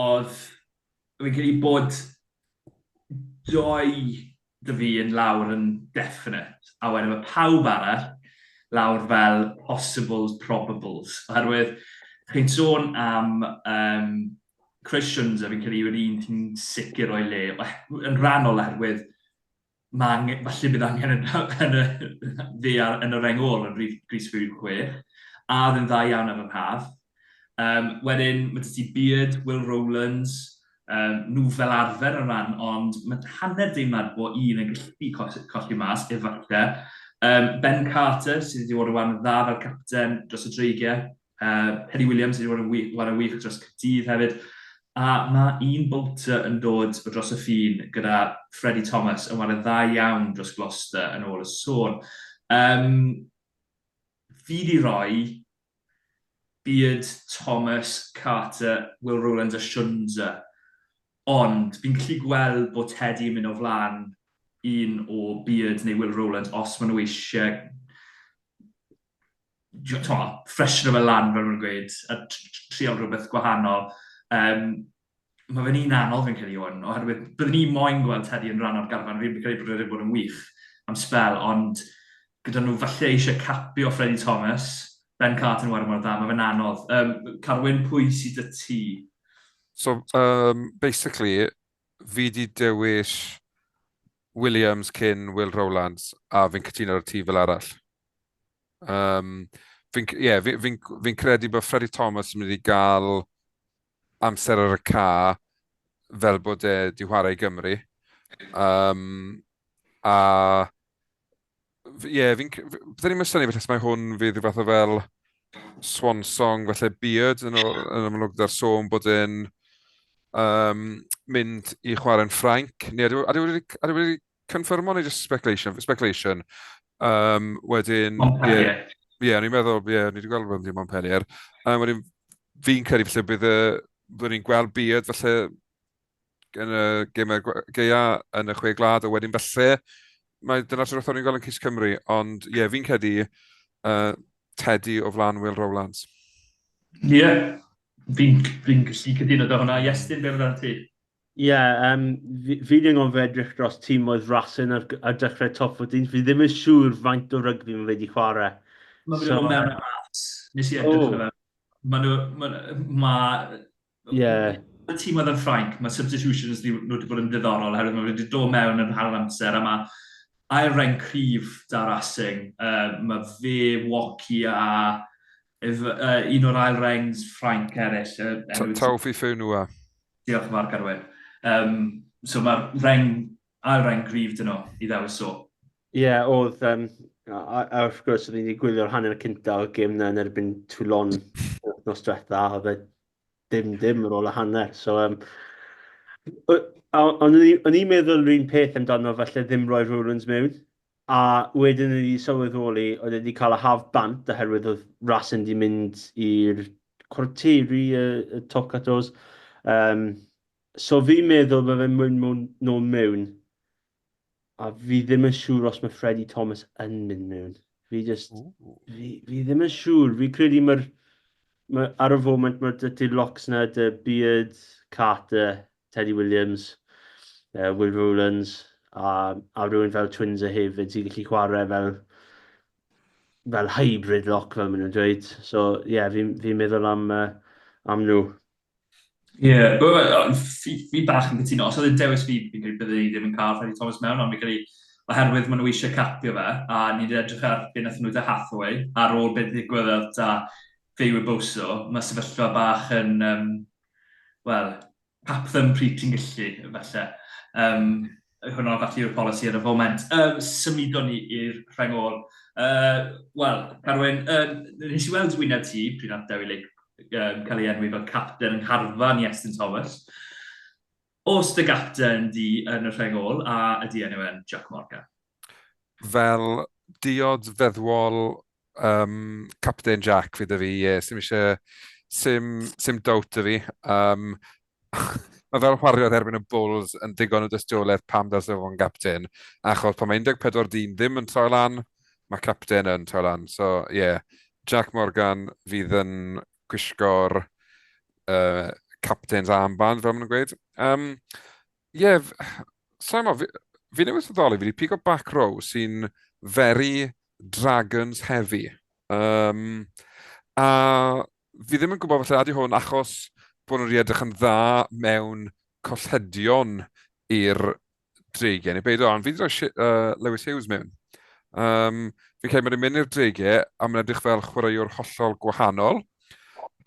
oedd fi'n credu bod doi dy fi yn lawr yn definite, a wedyn mae pawb arall lawr fel possibles, probables. Oherwydd, chi'n sôn am um, Chris Shunza, fi'n credu yw'r un ti'n sicr o'i le, yn rhannol oherwydd mae angen, falle bydd angen yn, yn y, fe ar, yn y reng ôl yn rhif Gris Fyw 6, a oedd yn dda iawn ar yr haf. Wedyn, mae 'da ti Beard, Will Rowlands, nhw fel arfer yn rhan, ond mae hanner deimlad bod un yn gallu colli mas, efallai. Ben Carter, sydd wedi bod yn wario dda fel capten dros y Dreigiau. Penny Williams sydd wedi bod yn wych, wario wych dros Caerdydd hefyd. A mae un bolter yn dod o dros y ffin gyda Freddie Thomas yn wario dda iawn dros Gloucester yn ôl y sôn. Um, fi di roi Beard, Thomas, Carter, Will Rowlands a Shunza. Ond fi'n gallu gweld bod Teddy yn mynd o flaen un o Beard neu Will Rowlands os maen nhw eisiau freshen fe lan, fel maen nhw'n gweud, a trial rhywbeth gwahanol. Mae fe'n un anodd fi'n credu hwn, oherwydd byddwn ni moyn gweld Teddy yn rhan o'r garfan, fi'n credu bod wedi bod yn wych am sbel, ond gyda nhw falle eisiau capio Freddie Thomas, Ben Carter yn wario mor dda, mae fe'n anodd. Carwyn, pwy sydd dy ti? So, basically, fi di dewis Williams cyn Will Rowlands, a fi'n cytuno ar y tŷ fel arall. Fi'n, yeah, fi, fi, fi credu bod Freddie Thomas yn mynd i gael amser ar y ca fel bod e di chwarae i Gymru. A ie, yeah, fi'n... Byddwn ni'n synnu felly mae hwn fydd rhyw fath o fel swan song, falle Beard yn, yn amlwg gyda'r sôn bod e'n mynd i chwarae'n Ffrainc. Neu ydy wedi, ydy wedi confirmo neu just speculation? Speculation. Wedyn... Montpellier. Ie, yeah, o'n i'n meddwl, ie, yeah, ni wedi gweld bod yn Montpellier. Wedyn, fi'n credu falle bydd y... Byddwn ni'n gweld Beard falle yn y gemau gaea yn y chwe gwlad, a wedyn falle mae dyna'r tro ni'n gweld yn Cys Cymru, ond ie, yeah, fi'n credu Teddy o flaen Will Rowlands. Ie, yeah, fi'n fi gallu cytuno da hwnna. Iestyn, be amdano ti? Ie, yeah, fi, fi ddim yn edrych dros tîm oedd Racing ar dechrau top 14. Fi ddim yn siŵr faint o rygbi mae wedi chwarae. Mae wedi bod mewn y mas. Nes i edrych oh. fe. Mae nhw... Mae... Ma, yeah. Y tîm oedd yn Ffrainc, mae substitutions nhw wedi bod yn ddiddorol, oherwydd mae wedi dod mewn yn hanner amser, a mae ail reng cryf da Racing. Mae fe, Woki a ef, un o'r ail rengs Ffrainc eraill. Uh, Taufi Fenua. Diolch yn fawr, Carwyn. Um, so mae'r reng, ail reng gryf dyn nhw i ddewis o. Ie, yeah, oedd, um, a, a wrth gwrs, oedd ni wedi gwylio'r hanner cynta o'r gêm na yn erbyn Toulon nos diwetha, oedd e dim dim ar ôl y hanner. So, um, ond o'n i'n meddwl yr un peth amdano falle ddim rhoi Rowlands mewn, a wedyn o'n i sylweddoli oedd e wedi cael y haf bant oherwydd oedd Racing wedi mynd i'r cwarteri y, y Tocatos. Um, so fi'n meddwl mae fe'n mynd nôl mewn A fi ddim yn siŵr os mae Freddie Thomas yn mynd mewn. Fi just... Fi, fi ddim yn siŵr. Fi credu mae'r... Mae, ar y foment mae dy ti locks na, dy Beard, Carter, Teddy Williams, uh, Will Rowlands, a, a rhywun fel Twinser hefyd sy'n gallu chwarae fel fel hybrid lock fel maen nhw'n dweud. So ie, yeah, fi'n fi meddwl am, uh, am nhw. Ie, yeah, fi, fi bach yn cytuno. Os oedd yn dewis fi, fi'n credu byddwn ni ddim yn cael Freddie Thomas mewn, ond fi'n credu oherwydd maen nhw eisiau capio fe, a ni wedi edrych ar beth wnaethon nhw da Hathaway, ar ôl beth ddigwyddodd da Fewi Boso, mae sefyllfa bach yn, um, wel, cap them pryd ti'n gallu, falle. Um, hwnna falle yw'r polisi ar y foment. Um, symudon ni i'r rheng ôl. Uh, Wel, Carwyn, uh, nes i weld wyneb ti pryd nath Dewi Lake um, cael ei enwi fel capten yng ngharfan Iestyn Thomas. Os dy gapten di yn y rheng ôl, a ydy enw e'n Jack Morgan? Fel diod feddwol um, Captain Jack fi dy fi, ie, yeah, sim eisiau, sim, sim doubt dy fi. Um, mae fel chwaraeodd erbyn y Bulls yn digon o dystiolaeth pam dylse fo fod yn gapten, achos pan mae 14 dyn ddim yn troi lan, mae capten yn troi lan. So, ie, yeah, Jack Morgan fydd yn gwisgo'r uh, captain's armband, fel maen nhw'n gweud. Um, ie, yeah, sa'n mo, fi, fi newydd sylweddoli, fi wedi pigo back row sy'n very Dragons heavy. Um, a fi ddim yn gwybod falle ydy hwn achos bod nhw wedi edrych yn dda mewn colledion i'r dreigiau, neu beidio, ond fi wedi rhoi uh, Lewis Hughes mewn. Um, fi'n credu mae'n mynd i'r dreigiau a mae'n edrych fel chwaraewr hollol gwahanol.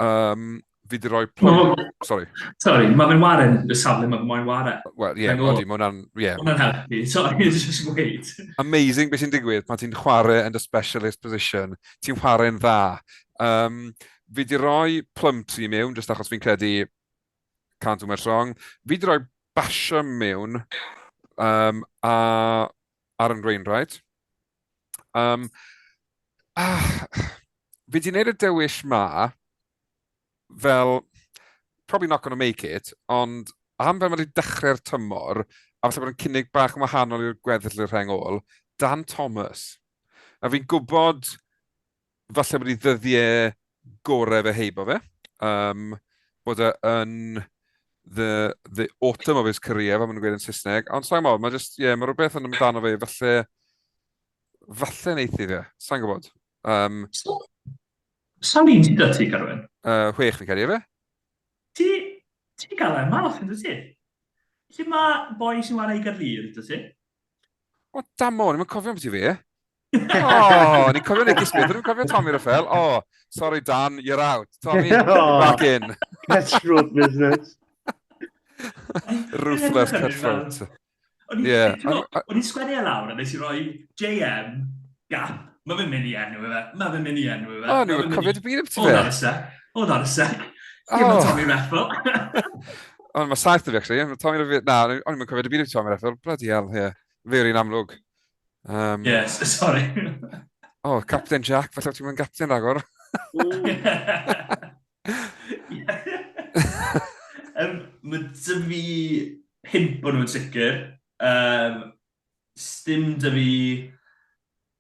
Um, fi wedi rhoi plwy... Sorry. Sorry, mae fe'n waren y safle mae'n moyn ware. Wel, ie, yeah, odi, mae hwnna'n... Yeah. Hwnna'n helpu. Sorry, just wait. Amazing beth sy'n digwydd pan ti'n chwarae yn dy specialist position. Ti'n chwarae'n dda. Um, fi wedi rhoi Plumtree mewn, jyst achos fi'n credu can't do much wrong. Fi wedi rhoi Basham mewn um, a Aaron Wainwright. Um, ah, fi wedi gwneud y dewis ma fel, probably not going to make it, ond am fel mae wedi dechrau'r tymor, a falle bod yn cynnig bach yn wahanol i'r gweddill i'r rheng ôl, Dan Thomas. A fi'n gwybod falle bod ei ddyddiau gorau fe heibo fe. Um, bod e yn the, the autumn of his career, fel maen nhw'n gweud yn Saesneg. Ond sa'n gwybod, mae just, yeah, mae rhywbeth yn amdano fe, falle, falle neith i fe, sa'n gwybod. Um, so, sawl un sydd 'da ti, Carwyn? Uh, chwech fi'n credu, efe? Ti, ti gael e'n malch, yn ti? Lle mae boi sy'n wario i Gaerlŷr, dy ti? O, damo, ni'n cofio am ti fi. O, ni'n cofio Nicky Smith, ni'n cofio Tommy Ruffel. O, sorry Dan, you're out. Tommy, oh, back in. Cutthroat business. Ruthless cutthroat. O'n i'n sgwennu e lawr a nes i roi JM, gap, mae fe'n mynd i enw fe, mae fe'n mynd i enw fe. O, ni'n cofio dy byd am ti fe. Hold on a sec, hold on a sec. Give oh. Tommy Reffel. Ond mae saith o fi, actually. Tommy Reffel, na, o'n i'n cofio dy byd am Tommy Reffel. Bloody hell, ie. Yeah. Fe yw'r un amlwg. Um, yes, sorry. oh, Captain Jack, falle ti'n mynd captain ragor. um, mae dy fi pimp o'n nhw'n sicr. Um, sdim dy fi...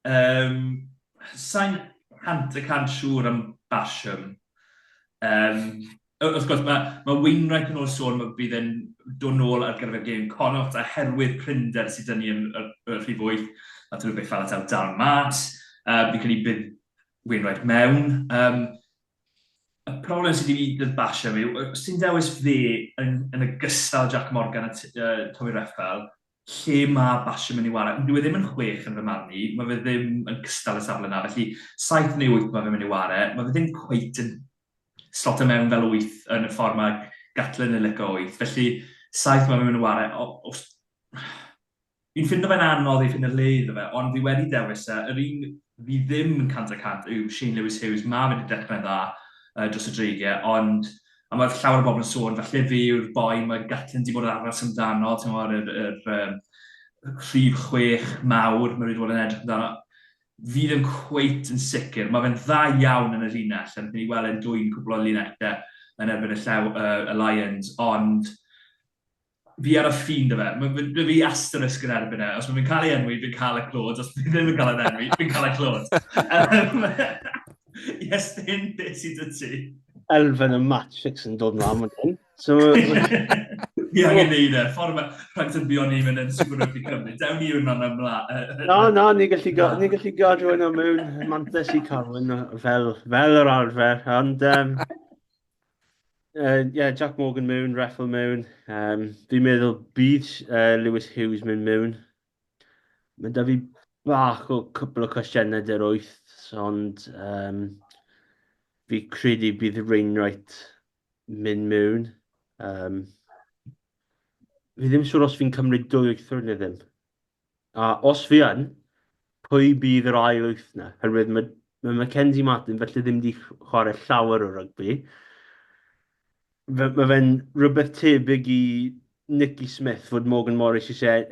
Um, sa'n 100% siŵr am Basham. Um, wrth gwrs, mae, mae Wainwright yn ôl sôn, mae bydd e'n dod nôl ar gyfer gêm Connacht oherwydd prinder sydd dyn ni yn y, y rhif 8. Nath nhw beth fel ataw dal mas. Uh, fi'n credu bydd Wainwright mewn. Um, Y problem sydd wedi fi basio fi, os ti'n dewis fe yn, yn ogystal Jack Morgan a Tommy Reffel, lle mae Basham yn ei ware? Dyw e ddim yn chwech yn fy marn i, mae fe ddim yn cystal y safle yna, felly saith neu wyth mae fe'n mynd i ware, mae fe ddim cweit yn slotio mewn fel wyth yn y ffordd mae Gatlin yn licio wyth, felly saith mae fe'n mynd i ware, os... Fi'n ffindo fe'n anodd i ffindo le iddo fe, ond fi wedi dewis e. Yr un fi ddim yn 100% yw Shane Lewis Hughes. Mae fe wedi dechrau'n dda uh, dros y dreigiau, ond a mae llawer o bobl yn sôn, falle fi yw'r boi mae Gatlin wedi bod yn aros amdano, ti'n gwybod, yr, yr, yr rhif chwech mawr, mae wedi bod yn edrych amdano. Fi ddim cweit yn sicr. Mae fe'n dda iawn yn y linell, a ni weld e'n dwy'n cwbl o linellau yn erbyn y llew, y Lions, ond fi ar y ffin 'da fe. Mae ma' 'da fi asterisk yn erbyn e. Os mae fe'n cael ei enwi, fi'n cael y clod. Os fi ddim yn cael ei enwi, fi'n cael y clod. Um, Iestyn, beth sydd 'da ti? Elfen y match fix yn dod mlaen fan hyn. So, Fi angen neud e. Ffordd mae rhaid yn buon ni mynd yn Super Rugby Cymru. Dewn ni hwnna ymlaen. Na, na, ni gallu, go, ni gallu gadw hwnna mewn mantes i Carwyn fel, fel yr arfer. Ond, um, yeah, Jack Morgan mewn, Reffel mewn. Um, fi'n meddwl bydd Lewis Hughes mynd mewn. Mae da fi bach o cwpl o cwestiynau dy'r wyth, ond um, fi credu bydd Wainwright mynd mewn. Um, fi ddim siŵr os fi'n cymryd dwy wythwr neu ddim. A os fi yn, pwy bydd yr ail wyth 'na? Herwydd mae, mae Mackenzie Martin felly ddim wedi chwarae llawer o rygbi. Fe, mae fe'n rhywbeth tebyg i Nicky Smith fod Morgan Morris eisiau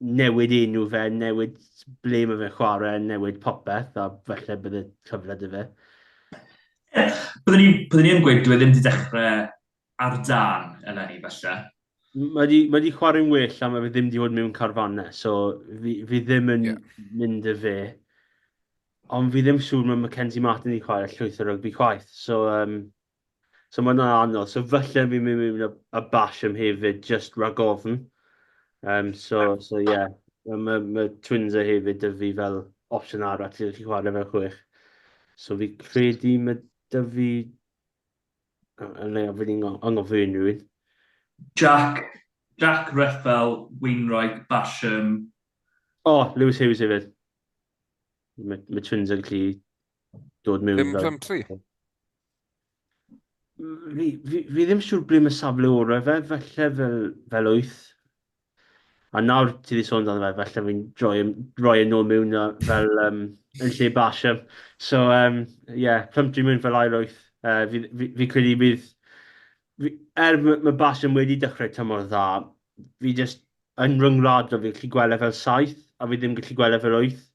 newid enw fe, newid ble mae fe'n chwarae, newid popeth, a falle bydd y cyfle 'da fe. Byddwn ni, byddwn ni yn gweud dyw e ddim wedi dechrau ar dân eleni falle. Mae di, mae di chwarae'n well a mae fe ddim di bod mewn carfannau, so fi, fi ddim yn yeah. mynd y fe. Ond fi ddim siŵr mae Mackenzie Martin i chwarae llwyth o rygbi chwaith, so, um, so mae'n anodd. So falle fi'n mynd mewn a, a Basham hefyd, just rhag ofn. Um, so, so yeah, mae ma Twins e hefyd dy fi fel opsiwn arall i chi chwarae fel chwech. So fi credu mae dy fi Yn le, fi di'n anghofio unrhyw un. Jack, Jack Reffel, Wainwright, Basham. O, oh, Lewis Hughes hefyd. Mae, mae Twins yn gallu dod mewn. Ddim Plumtree? Fi, fi, fi ddim siŵr ble mae safle orau fe, falle fel, fel wyth. A nawr ti wedi sôn amdano fe, falle fi'n droi, roi e nôl mewn fel um, yn lle Basham. So, um, yeah, Plumtree mewn fel ail wyth. Uh, fi, fi, fi credu bydd... Fi, er mae ma Basham wedi dechrau tymor dda, fi just yn rhyngwladol fi'n gallu gweld e fel saith, a fi ddim gallu gweld e fel wyth.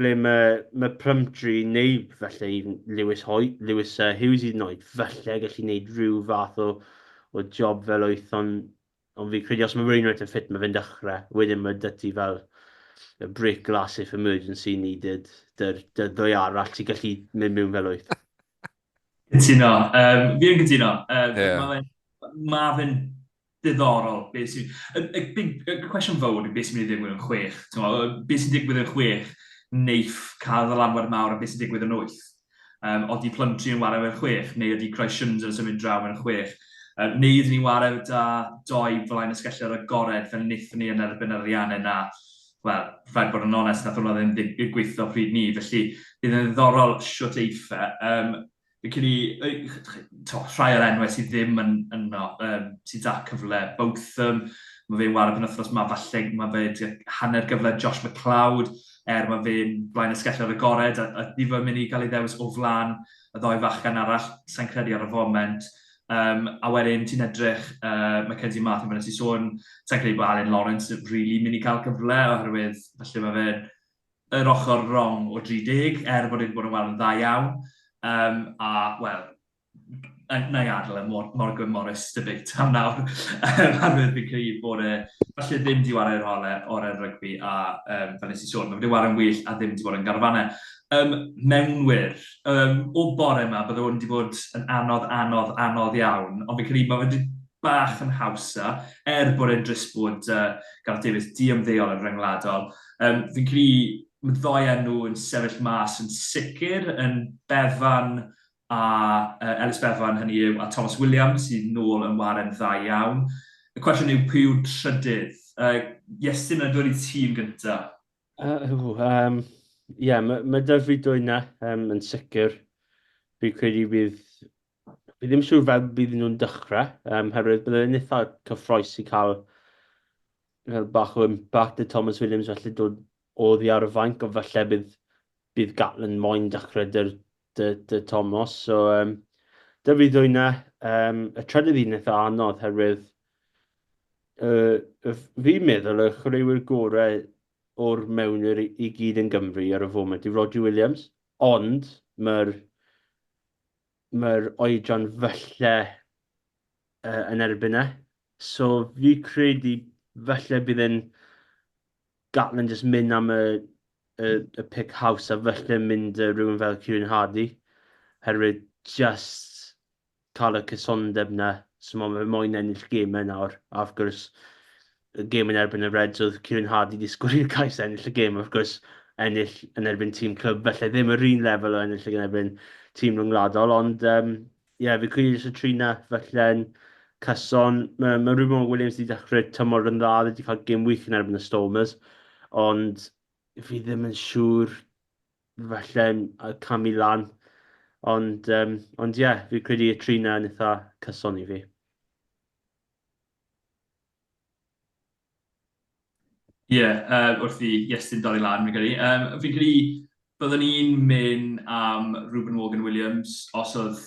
Ble mae, mae Plumtree neu falle even Lewis, Hoy, Lewis Hughes hyd yn oed, falle gallu gwneud rhyw fath o, o job fel wyth, ond Ond fi'n credu os mae Wainwright yn ffit, mae fe'n dechrau. Wedyn mae 'da ti fel y break glass if emergency needed, dy'r dy ddwy arall ti'n gallu mynd mewn fel wyth. Cytuno. Um, fi yn cytuno. Um, yeah. Mae fe'n ma fe diddorol. Beth sy'n... Y, y, big, y cwestiwn fawr yw beth sy'n mynd i ddigwydd yn chwech. Beth sy'n digwydd yn chwech neiff cael ddylanwad mawr a beth sy'n digwydd yn wyth. Um, odi Plumtree yn ware fel chwech, neu ydy Christ Shunds yn symud draw mewn chwech. Um, neu ydyn ni'n ware da doi flaen ysgellor agored fel wnaethon ni yn erbyn yr Ariannin na, wel, rhaid bod yn onest, nath hwnna ddim gweithio pryd ni. Felly, bydd yn ddiddorol shwt eiff e. Um, fi'n credu, to, rhai o'r enwau sydd ddim yn yno, um, sydd da cyfle, Botham, mae fe'n ware penwythnos ma, falle mae fe hanner gyfle Josh McLeod, er mae fe'n blaen ysgellor agored a, a di fe'n mynd i gael ei ddewis o flaen y ddoi fachgen arall, sa'n credu ar y foment. Um, a wedyn ti'n edrych, uh, Mackenzie Martin, fel nes i sôn, sa'n credu bod Alun Lawrence really mynd i cael cyfle oherwydd falle mae fe'n yr ochr wrong o 30, er bod wedi bod yn weld yn dda iawn. Um, a, wel, na i adael e Morgan Morris debate am nawr. Oherwydd fi'n credu bod e falle ddim di ware'r orau, orau'r rygbi a um, fel nes i sôn, mae wedi ware'n well a ddim wedi bod yn garfanau. Um, mewnwyr, um, o bore yma, bydde hwn wedi bod yn anodd, anodd, anodd iawn, ond fi'n credu mae wedi bach yn hawsa, er bod e'n drist bod uh, Gareth Davies di ymddeol yn rhyngwladol. Um, fi'n credu mae ddoi enw yn sefyll mas yn sicr, yn Bevan. a uh, Ellis Bevan, hynny yw, a Thomas Williams, sydd nôl yn waren dda iawn. Y cwestiwn yw, pwy yw'r trydydd? Uh, Iestyn, yn dod i tîm gyntaf. Uh, um, yeah, mae ma da fi dwy na, um, yn sicr. Fi credu bydd... Fi ddim siŵr fel bydd nhw'n dechrau, um, herwydd bydd e'n eitha cyffroes i cael fel bach o impact y Thomas Williams felly dod oddi ar y fainc, ond falle bydd, bydd Gatland moyn dechrau dy'r dy, dy Thomas. So, um, dy fi ddwy na. Um, y trydydd un eitha anodd, herwydd uh, fi'n meddwl y chwaraewyr gorau o'r mewnwyr i, i gyd yn Gymru ar y foment yw Roger Williams, ond mae'r mae'r oedran falle uh, yn erbyn e. So fi credu falle bydd e'n Gatland jyst mynd am y, y, y pick house a falle mynd uh, rhywun fel Kieran Hardy. Herwydd just cael y cysondeb 'na. So mae fe moyn ennill gemau nawr. A wrth gwrs, y gêm yn erbyn y Reds oedd Kieran Hardy wedi sgwrio'r cais ennill y gêm. Wrth gwrs, ennill yn erbyn tîm clwb, felly ddim yr un lefel o ennill yn erbyn tîm rhyngwladol, ond um, yeah, fi credu jyst y tri na, felly'n cyson. Mae, mae Ruben Williams wedi dechrau tymor yn dda, wedi cael gêm wych yn erbyn y Stormers, ond fi ddim yn siŵr falle'n camu lan. Ond, um, ond ie, yeah, fi credu y tri na yn eitha cyson i fi. Ie, yeah, uh, wrth i Iestyn dorri lan, fi'n credu. Um, fi'n credu byddwn i'n mynd am Ruben Morgan Williams os oedd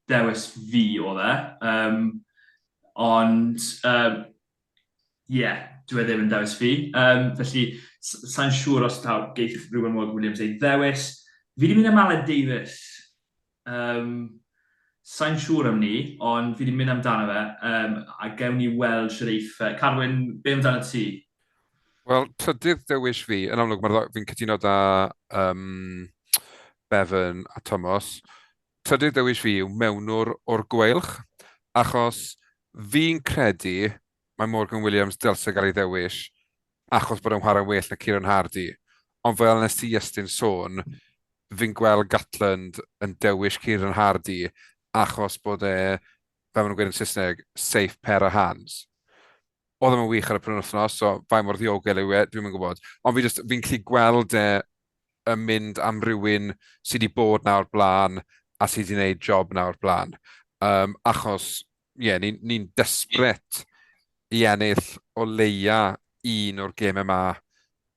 dewis fi oedd e. Um, ond, um, ie, yeah, dwi e ddim yn dewis fi. Um, felly, sa'n siŵr os taw geith Ruben Morgan Williams ei ddewis. Fi wedi mynd am Aled Davies. Um, sa'n siŵr am ni, ond fi wedi mynd amdano fe, um, a gewn ni weld sydd eiff. Carwyn, be amdano ti? Wel, trydydd dewis fi, yn amlwg, mae'r fi'n cytuno da um, Bevan a Thomas. Trydydd dewis fi yw mewnwr o'r gweilch, achos fi'n credu mae Morgan Williams dylse gael ei ddewis achos bod e'n chwarae'n well na Kieran Hardy. Ond fel nes ti Iestyn sôn, fi'n gweld Gatland yn dewis Kieran Hardy achos bod e, fel maen nhw'n gweud yn Saesneg, safe pair of hands. Oedd e'n wych ar y penwythnos, so faint mor ddiogel yw e, dwi'm yn gwybod. Ond fi just, fi'n gallu gweld e yn mynd am rywun sydd wedi bod 'na o'r blaen a sydd wedi gwneud job 'na o'r blaen. Um, achos, ie, yeah, ni'n ni, desperate i ennill o leia un o'r gemau yma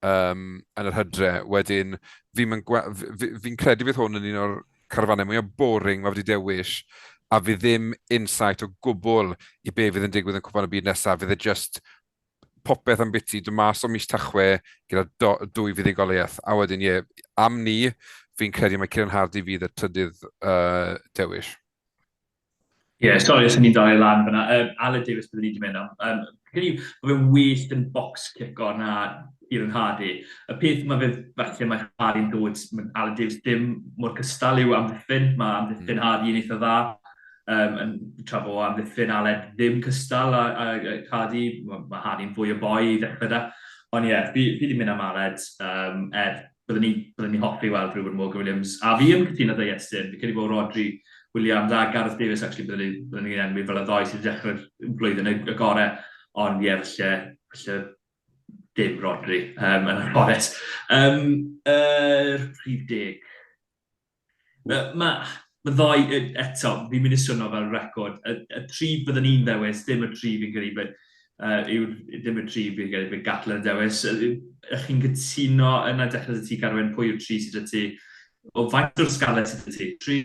um, yn yr hydre. Wedyn, fi'n fi, fi credu bydd hwn yn un o'r carafannau mwyaf boring mae wedi dewis, a fi ddim insight o gwbl i be fydd yn digwydd yn Cwpan y Byd nesaf. Fydd e just popeth am biti, dod mas o mis Tachwe gyda do, dwy fuddugoliaeth. A wedyn, ie, yeah, am ni, fi'n credu mae Kieran Hardy fydd y trydydd uh, dewis. Ie, yeah, sori os o'n i'n dal lan fyna. Um, Aled Davies byddwn ni wedi mynd am. Um, credu mae fe'n well yn box kick o na Kieran Hardy. Y peth mae fe, falle mae Hardy'n dod, mae Aled Davies dim mor cystal yw amddiffyn. Mae amddiffyn mm. Hardy yn eitha dda. Um, yn tra bo amddiffyn Aled ddim cystal a, a, a Hardy, mae, mae Hardy'n fwy o boi i ddechrau da. Ond ie, yeah, fi, fi wedi mynd am Aled, um, er byddwn ni, byddwn ni hoffi weld Reuben Morgan Williams. A fi yn cytuno â Iestyn, fi credu bod Rodri Williams a Gareth Davies, actually, byddwn ni, byddwn ni'n enwi fel y ddoi sydd wedi dechrau'r blwyddyn y, y gorau. Ond ie, yeah, falle, falle dim Rodri, um, yn anffodus. Um, yr rhif deg. Mae ma, ma ddoi, eto, fi'n mynd i swnio fel record, y, y tri byddwn ni'n ddewis, dim y tri fi'n credu, but, uh, yw, dim y tri fi'n credu, bydd Gatland yn dewis. Ych chi'n cytuno yna dechrau dy ti, Carwyn, pwy yw'r tri sydd â ti? O faint o'r Scarlets sydd â ti? Tri?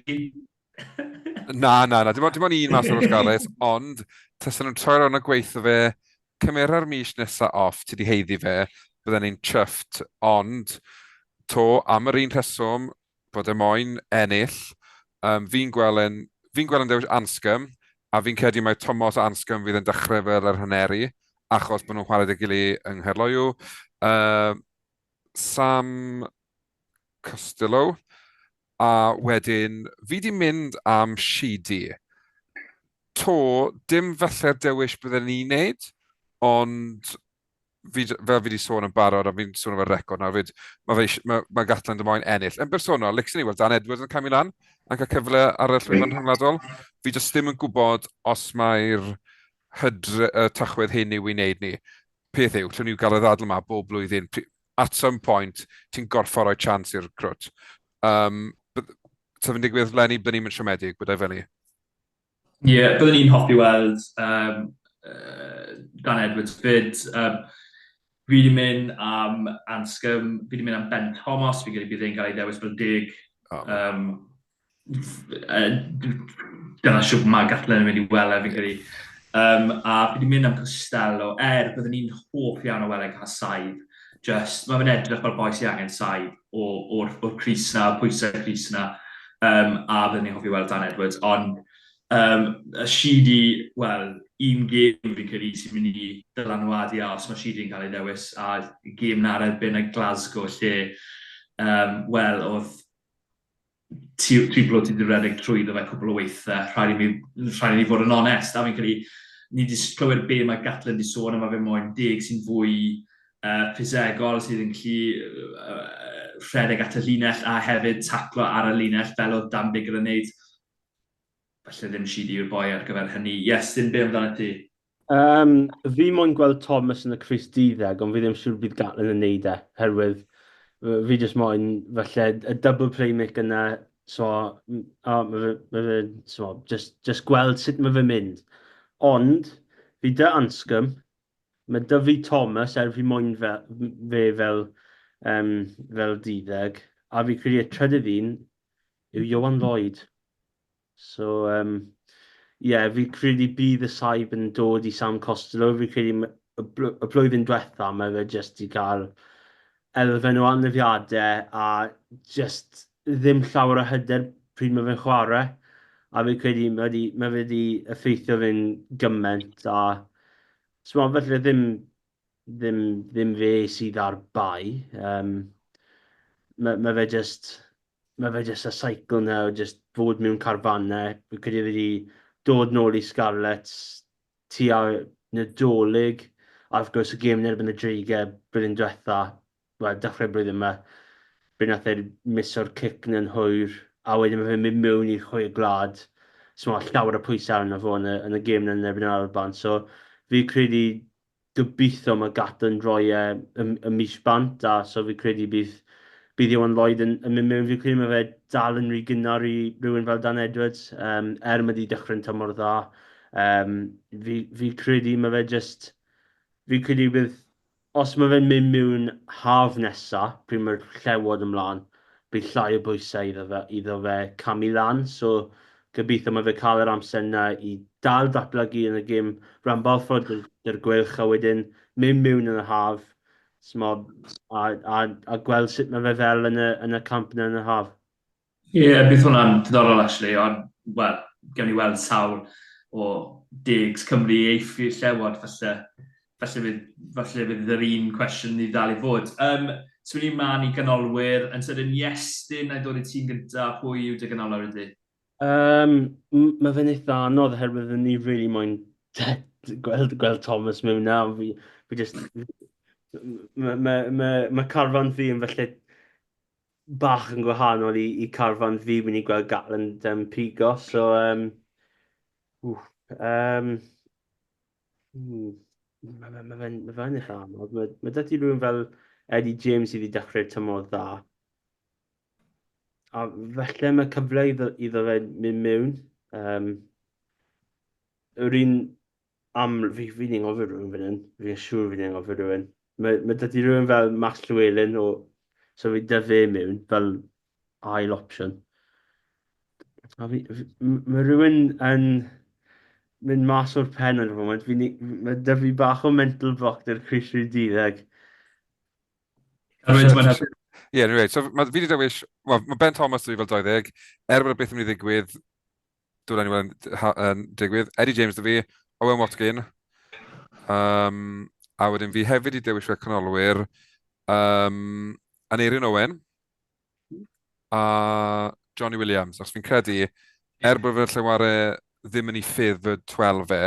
Na, na, na, dim ond, dim ond un mas o'r Scarlets, ond tasen nhw'n troi rownd a gweithio fe, cymera'r mis nesa off, ti di haeddu fe, bydden ni'n chuffed, ond to, am yr un rheswm, bod e moyn ennill, um, fi'n gweld yn, fi'n gweld yn dewis Anscombe, a fi'n credu mai Tomos a Anscombe fydd yn dechrau fel yr haneri, achos bod nhw'n chwarae 'da'i gilydd yng Nghaerloyw. Uh, Sam Costello, a wedyn fi di mynd am Sheedy. To, dim falle'r dewis bydden ni'n neud, ond fi, fel fi wedi sôn yn barod, a fi'n sôn am y record nawr fyd, mae, fe, mae, mae Gatland yn moyn ennill. Yn bersonol, licsen i weld Dan Edwards yn camu lan yn cael cyfle ar y llwyfan rhyngwladol. Fi jyst ddim yn gwybod os mae'r hydre, y tachwedd hyn yw i wneud ni. Peth yw, llwn ni gael y ddadl yma bob blwyddyn. At some point, ti'n gorfod rhoi chance i'r crwt. Um, Sa fe'n digwydd lenni, byddwn ni'n mynd siomedig, byddai fel ni. Ie, yeah, byddwn ni'n hoffi weld um, Dan Edwards fyd. Um, fi wedi mynd am Anscombe, fi wedi mynd am Ben Thomas, fi'n credu bydd e'n cael ei ddewis fel deg. Oh. Um, dyna siwt mae Gatland yn mynd i weld e, fi'n credu. Um, a fi wedi mynd am Costello, er byddwn ni'n hoff iawn o weld e'n cael saib. Just, mae fe'n edrych fel boi sy'n angen saib o'r, or, or crys na, pwysau crys na. Um, a byddwn ni'n hoffi weld Dan Edwards, ond um, y Sheedy, wel, un gêm fi'n credu sy'n mynd i dylanwadu a os mae Sheedy yn cael ei ddewis, a gêm na'r erbyn y Glasgow lle, um, wel, oedd triplo ti wedi rhedeg trwyddo fe cwpl o weithiau, rhaid i mi, rhaid i ni fod yn onest, a fi'n credu ni wedi clywed be mae Gatland wedi sôn am, mae fe moyn deg sy'n fwy ffisegol, sydd yn gallu rhedeg at y llinell a hefyd taclo ar y linell fel oedd Dan Biggar yn neud. Falle ddim Sheedy yw'r boi ar gyfer hynny. Yes, dim be amdano ti? Um, fi moyn gweld Thomas yn y crys duddeg, ond fi ddim siŵr bydd Gatland yn neud e, herwydd fi jyst moyn, falle, y double playmaker yna, so, a ma fe, ma fe, so, just, just gweld sut mae fe'n mynd. Ond, fi dy Anscombe, mae dy fi Thomas, er fi moyn fe, fe fel, um, fel duddeg, a fi credu y trydydd un yw Ioan Lloyd. So, um, yeah, fi credu bydd y saib yn dod i Sam Costello. Fi credu y, bl y blwyddyn diwetha mae fe jyst i gael elfen o anafiadau a jyst ddim llawer o hyder pryd mae fe'n chwarae. A fi credu mae, wedi, mae fe wedi effeithio fe'n gymaint a so, felly ddim, ddim, ddim fe sydd ar bai. Um, mae, mae fe jyst mae fe jyst y cycle 'na o jyst fod mewn carfannau. Fi'n credu fe wedi dod nôl i Scarlets tua Nadolig, a wrth gwrs y gêm yn erbyn y Dreigiau blwyddyn diwetha, wel, dechrau'r blwyddyn yma, be nath e miso'r cic 'na'n hwyr, a wedyn mae fe'n mynd mewn i'r chwe gwlad. So mae llawer o pwysau arno fo yn y, yn y gêm 'na yn erbyn yr Alban. So fi credu gobeithio mae Gatland roi e y, y mis bant a so fi credu bydd, bydd Iwan Lloyd yn, yn mynd mewn. Fi credu mae fe dal yn rhy gynnar i rhywun fel Dan Edwards, um, er mae wedi dechrau'n tymor dda. Um, fi, fi credu mae fe just... Fi credu bydd os mae fe'n mynd mewn haf nesa, pryd mae'r llewod ymlaen, bydd llai o bwysau iddo fe, iddo fe camu lan. So gobeithio mae fe cael yr amser yna i dal datblygu yn y gêm ranbarthol dy'r Gweilch a wedyn mynd mewn yn y haf smo, a, a, a gweld sut mae fe fel yn y, yn y camp yna yn y haf. Ie, yeah, bydd hwnna'n diddorol actually, ond, wel, gewn ni weld sawl o digs Cymru eiff i'r Llewod, falle, falle fydd, falle fydd yr un cwestiwn ni ddal i fod. Um, so ni'n mlaen i ganolwyr, yn sydyn Iestyn, na i dod i ti'n gyntaf, pwy yw dy ganolwyr ydy? Um, mae fe'n eitha anodd oherwydd ni really moyn gweld, gweld Thomas mewn na. Fi, fi just... Mae ma, ma, ma carfan fi yn felly bach yn gwahanol i, i carfan fi mynd i gweld Gatland um, pigo. So, um, wff, um, hmm, mae ma, ma fe'n ma fe eitha anodd. Mae, ma dydy rhywun fel Eddie James sydd wedi dechrau'r tymor dda. A felly mae cyfle iddo, iddo fe mynd mewn. Um, yr un am... Fi, fi 'di anghofio rhywun fan hyn. Fi'n siŵr fi 'di anghofio rhywun. Mae, mae 'da ti rhywun fel Max Llewellyn o... So fi 'da fe mewn fel ail opsiwn. A fi, fi, mae rhywun yn mynd mas o'r pen ar y foment. Fi, mae 'da fi bach o mental block 'da'r crys rhyw duddeg. Ie, anyway, so ma, fi wedi dewis, wel, mae Ben Thomas 'da fi fel 20, er bod y beth yn mynd i ddigwydd, dylen ni weld yn digwydd. Eddie James 'da fi, Owen Watkin, um, a wedyn fi hefyd i dewis fel canolwyr, um, Aneurin Owen a Johnny Williams, achos fi'n credu, er bod fe'n lleware ddim yn ei ffydd fy 12 fe,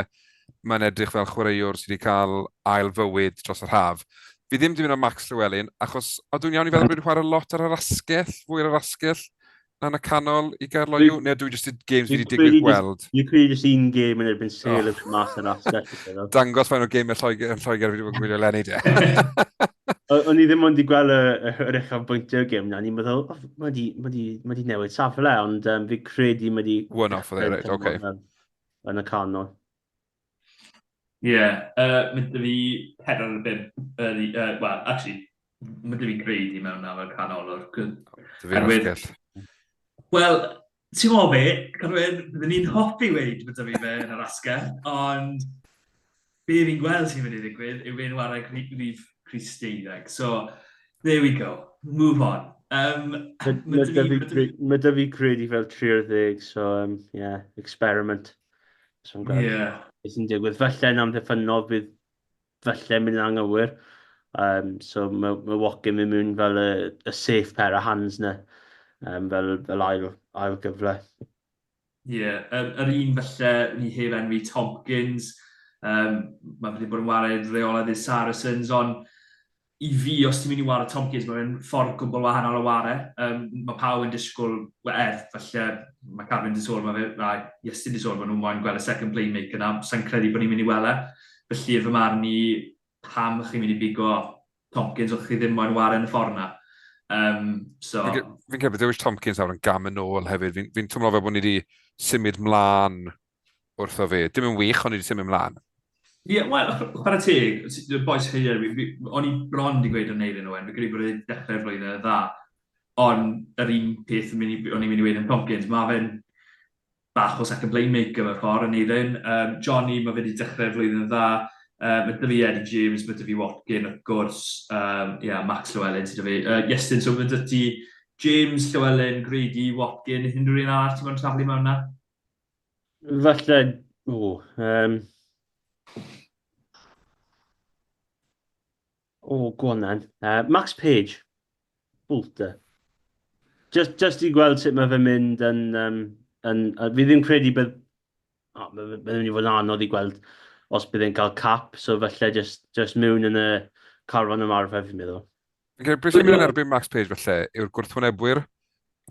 Mae'n edrych fel chwaraewr sydd wedi cael ail fywyd dros yr haf. Fi ddim wedi mynd â Max Llewellyn, achos a dwi'n iawn i feddwl bod wedi chwarae lot ar yr asgell, fwy ar yr asgell na yn y canol i Gaerloyw, neu dwi jyst i games fi wedi digwydd gweld. Fi'n credu jyst un game yn erbyn Sale oh. mas ar asgell. Dangos faint o game yn Lloegr, yn Lloegr fi wedi bod yn gwylio eleni, de. O'n i ddim ond i gweld yr uchafbwyntiau gêm na, ni'n meddwl, oh, mae di, ma di, ma di newid safle, ond um, fi credu mae di... One off oedd e, reit, oce. Yn y canol. Ie, yeah, uh, mae dy fi 4 ar 5. Uh, uh, well, actually, mae dy fi Grady mewn na fel canolwr. Dy fi'n asgell. Wel, ti'n gwybod be, Carwyn, byddwn ni'n hoffi weud bod 'da fi fe yn yr asgell, ond be fi'n gweld sy'n mynd i ddigwydd yw fe'n ware rhif crys deuddeg. So, there we go, move on. Um, mae 'da fi Grady fel 30, so um, yeah, experiment. So, yeah. Beth sy'n digwydd. Falle yn amddiffynnol bydd falle mynd yn anghywir. Um, so mae, mae Watkin mynd mewn fel y, y safe pair of hands na, um, fel, fel ail, ail gyfle. Ie, yeah, yr, yr un falle ni heb enwi Tompkins, um, mae wedi bod yn wario reolaidd i'r Saracens, ond i fi, os ti'n mynd i ware Tompkins, mae'n ffordd gwbl wahanol o ware. Um, mae pawb yn disgwyl, well, er, falle mae Carwyn di sôn, mae fe, a Iestyn di sôn, maen nhw'n moyn gweld y second playmaker na, sa'n credu bod ni'n mynd i weld e. Felly, fy marn i, pam chi'n mynd i bigo Tompkins os chi ddim moyn ware yn y ffordd na? Um, so... Fi'n fi credu bod dewis Tompkins nawr yn gam yn ôl hefyd. Fi'n fi teimlo fel bod ni wedi symud mlaen wrtho fe. Dim yn wych, ond ni wedi symud mlaen. Ie, yeah, wel, chwarae teg, y boys hir, o'n i bron wedi gweud o'n Eirin Owen, fi'n credu bod e'n dechrau'r flwyddyn yn dda, ond yr un peth o'n i'n mynd i weud am Tompkins, mae fe'n bach o second playmaker mewn ffordd yn Eirin. Um, Johnny, mae fe wedi dechrau'r flwyddyn yn dda. Uh, mae dy fi Eddie James, mae dy fi Watkin, wrth gwrs, um, yeah, Max Llewellyn sydd dy fi. Uh, Iestyn, so mae dy ti James, Llewellyn, Grady, Watkin, unrhyw un arall ti'n moyn taflu mewn na? Falle, o, um, o, go on then. Uh, Max Page, Bolter. Just, just i gweld sut mae fe'n mynd yn... Um, yn uh, fi ddim credu bydd... Oh, mae'n mynd i fod yn anodd i gweld os bydd e'n cael cap, so falle just, just mewn yn y carfan ymarfer fi'n meddwl. Fi'n credu beth sy'n mynd yn erbyn Max Page falle yw'r gwrthwynebwyr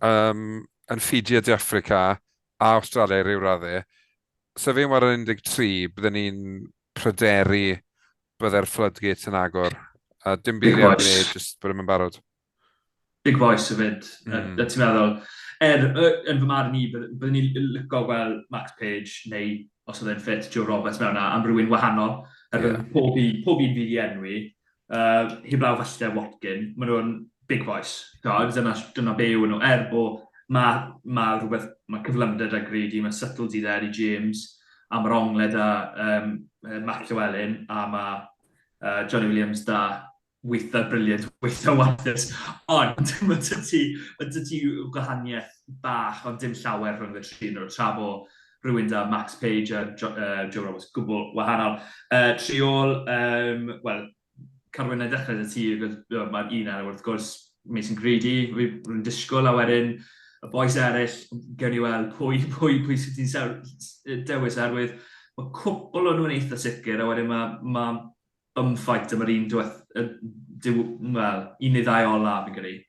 um, yn Fiji a De Africa a Awstralia i ryw raddau. So fe'n wario 13, bydden ni'n pryderu bydde'r floodgates yn agor. A dim byd i gwneud, jyst bod yn barod. Big voice hefyd, mm. ti'n meddwl. Er, yn fy marn i, byddwn ni'n licio gweld Max Page neu, os oedd e'n ffit, Joe Roberts mewn am rhywun wahanol. Er yeah. pob, un, pob un fi wedi enwi, uh, heblaw falle Watkin, maen nhw'n big voice. Dyna, dyna be yw nhw. Er bo mae ma rhywbeth, mae cyflymder da Grady, mae subtlety da Eddie James, a mae'r ongle da um, Matt Llewellyn, a mae uh, Johnny Williams da weithiau brilliant, weithiau warthus. Ond mae dy ti, mae dy ti gwahaniaeth bach, ond dim llawer rhwng y tri nhw, tra bo rhywun da Max Page a jo, uh, Joe Roberts gwbl wahanol. Uh, tri ôl, um, wel, Carwyn, na i ddechrau 'da ti, mae'r un enw wrth gwrs, Mason Grady, rwy'n disgwyl, a wedyn y bois eraill, gewn ni weld pwy, pwy, pwy sydd ti'n dewis, oherwydd mae cwpl o'n nhw'n eitha sicr, a wedyn mae, mae bum fight am yr un diweth, diw, wel, un neu ddau ola, fi'n credu.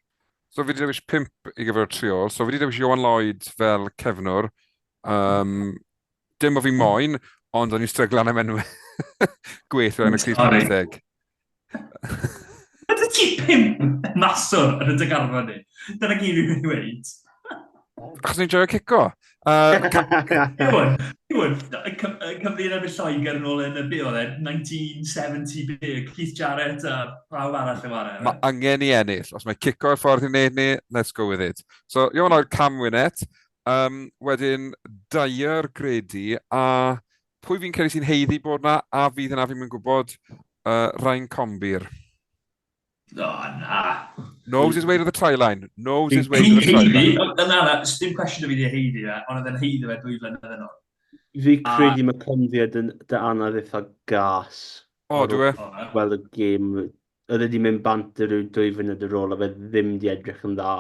So fi wedi dewis pump i gyfer y triol. So fi wedi dewis Ioan Lloyd fel cefnwr. Um, dim o fi moyn, ond o'n i'n stryglan am enw gwell o enw Chris Panteg. Ydy ti pump maswr yn y dygarfod ni? Dyna gyd fi'n mynd i weud. Achos ni'n joio cico. Iwan, Iwan, Cymru yn erbyn Lloegr yn ôl yn y be oedd e, 1970 be, Keith Jarrett a pawb arall yn ware. Mae angen i ennill. Os mae cico y ffordd i wneud ni, let's go with it. So, Iwan Lloyd, Cam Winnett. Um, wedyn, Dyer, Grady, a pwy fi'n credu sy'n heiddi bod na, a fydd yna fi'n mynd gwybod, uh, Ryan Combir. O, na. Knows his way to the try line. Knows his way to the try line. Na, na, dim cwestiwn o fi di heiddi fe, ond oedd e'n heiddi fe dwy flynedd yn ôl. Fi credu mae Combi yn dy anodd eitha gas. O, dwi e? Gweld y gêm oedd e wedi mynd bant yr ryw dwy funud ar ôl a fe ddim wedi edrych yn dda.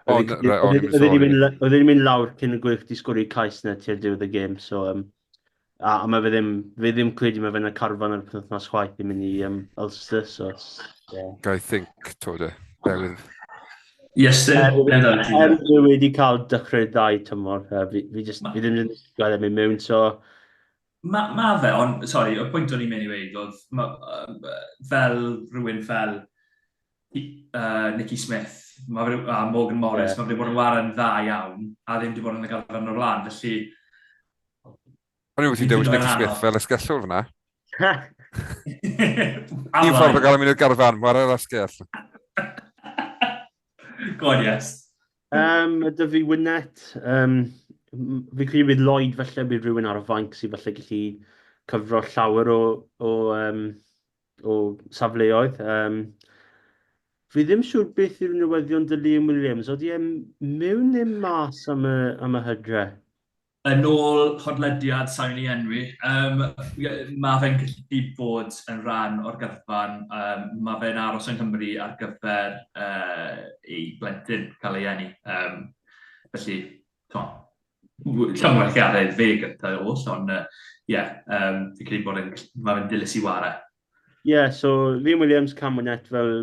Oedd e wedi mynd lawr cyn y gwych di sgori cais na tua'r diwedd y gêm, so um, A, a mae fe ddim, fe ddim credu mae fe'n y carfan ar y penwythnos chwaith i mynd i um, Ulster, so... Yeah. Gai think, to de. Bear with. Yes, sir. Er, er dwi wedi cael dechrau ddau tymor, fi, fi, just, fi ddim yn gweld e'n mynd mewn, so... Ma, ma fe, ond, sorry, y pwynt o'n i'n mynd i weud oedd, ma, fel rhywun fel uh, Nicky Smith ma fe, a Morgan Morris, yeah. mae fe wedi bod yn waran dda iawn, a ddim wedi bod yn y garfan o'r blaen, felly O'n i'n wedi dewis Nicky Smith fel esgellwr fyna. Un ffordd o gael ei mynd i'r garfan, mae'r ar asgell. Go on, yes. Um, dy fi Wynette, um, fi credu bydd Lloyd falle bydd rhywun ar y fainc sydd falle gallu cyfro llawer o, o, um, o safleoedd. Um, fi ddim siŵr beth yw'r newyddion dy Liam Williams. Oeddi e mewn neu mas am y, am y hydre? Yn ôl podlediad sa'n mynd i enwi, um, mae fe'n gallu bod yn rhan o'r garfan. Um, mae fe'n aros yng Nghymru ar gyfer uh, ei blentyn cael ei eni. Um, felly, llongyfarchiadau fe gyntaf oll, ond ie, uh, yeah, um, fi'n credu bod yn, mae fe'n dilys i ware. Ie, yeah, so Liam Williams, Cam Winnett fel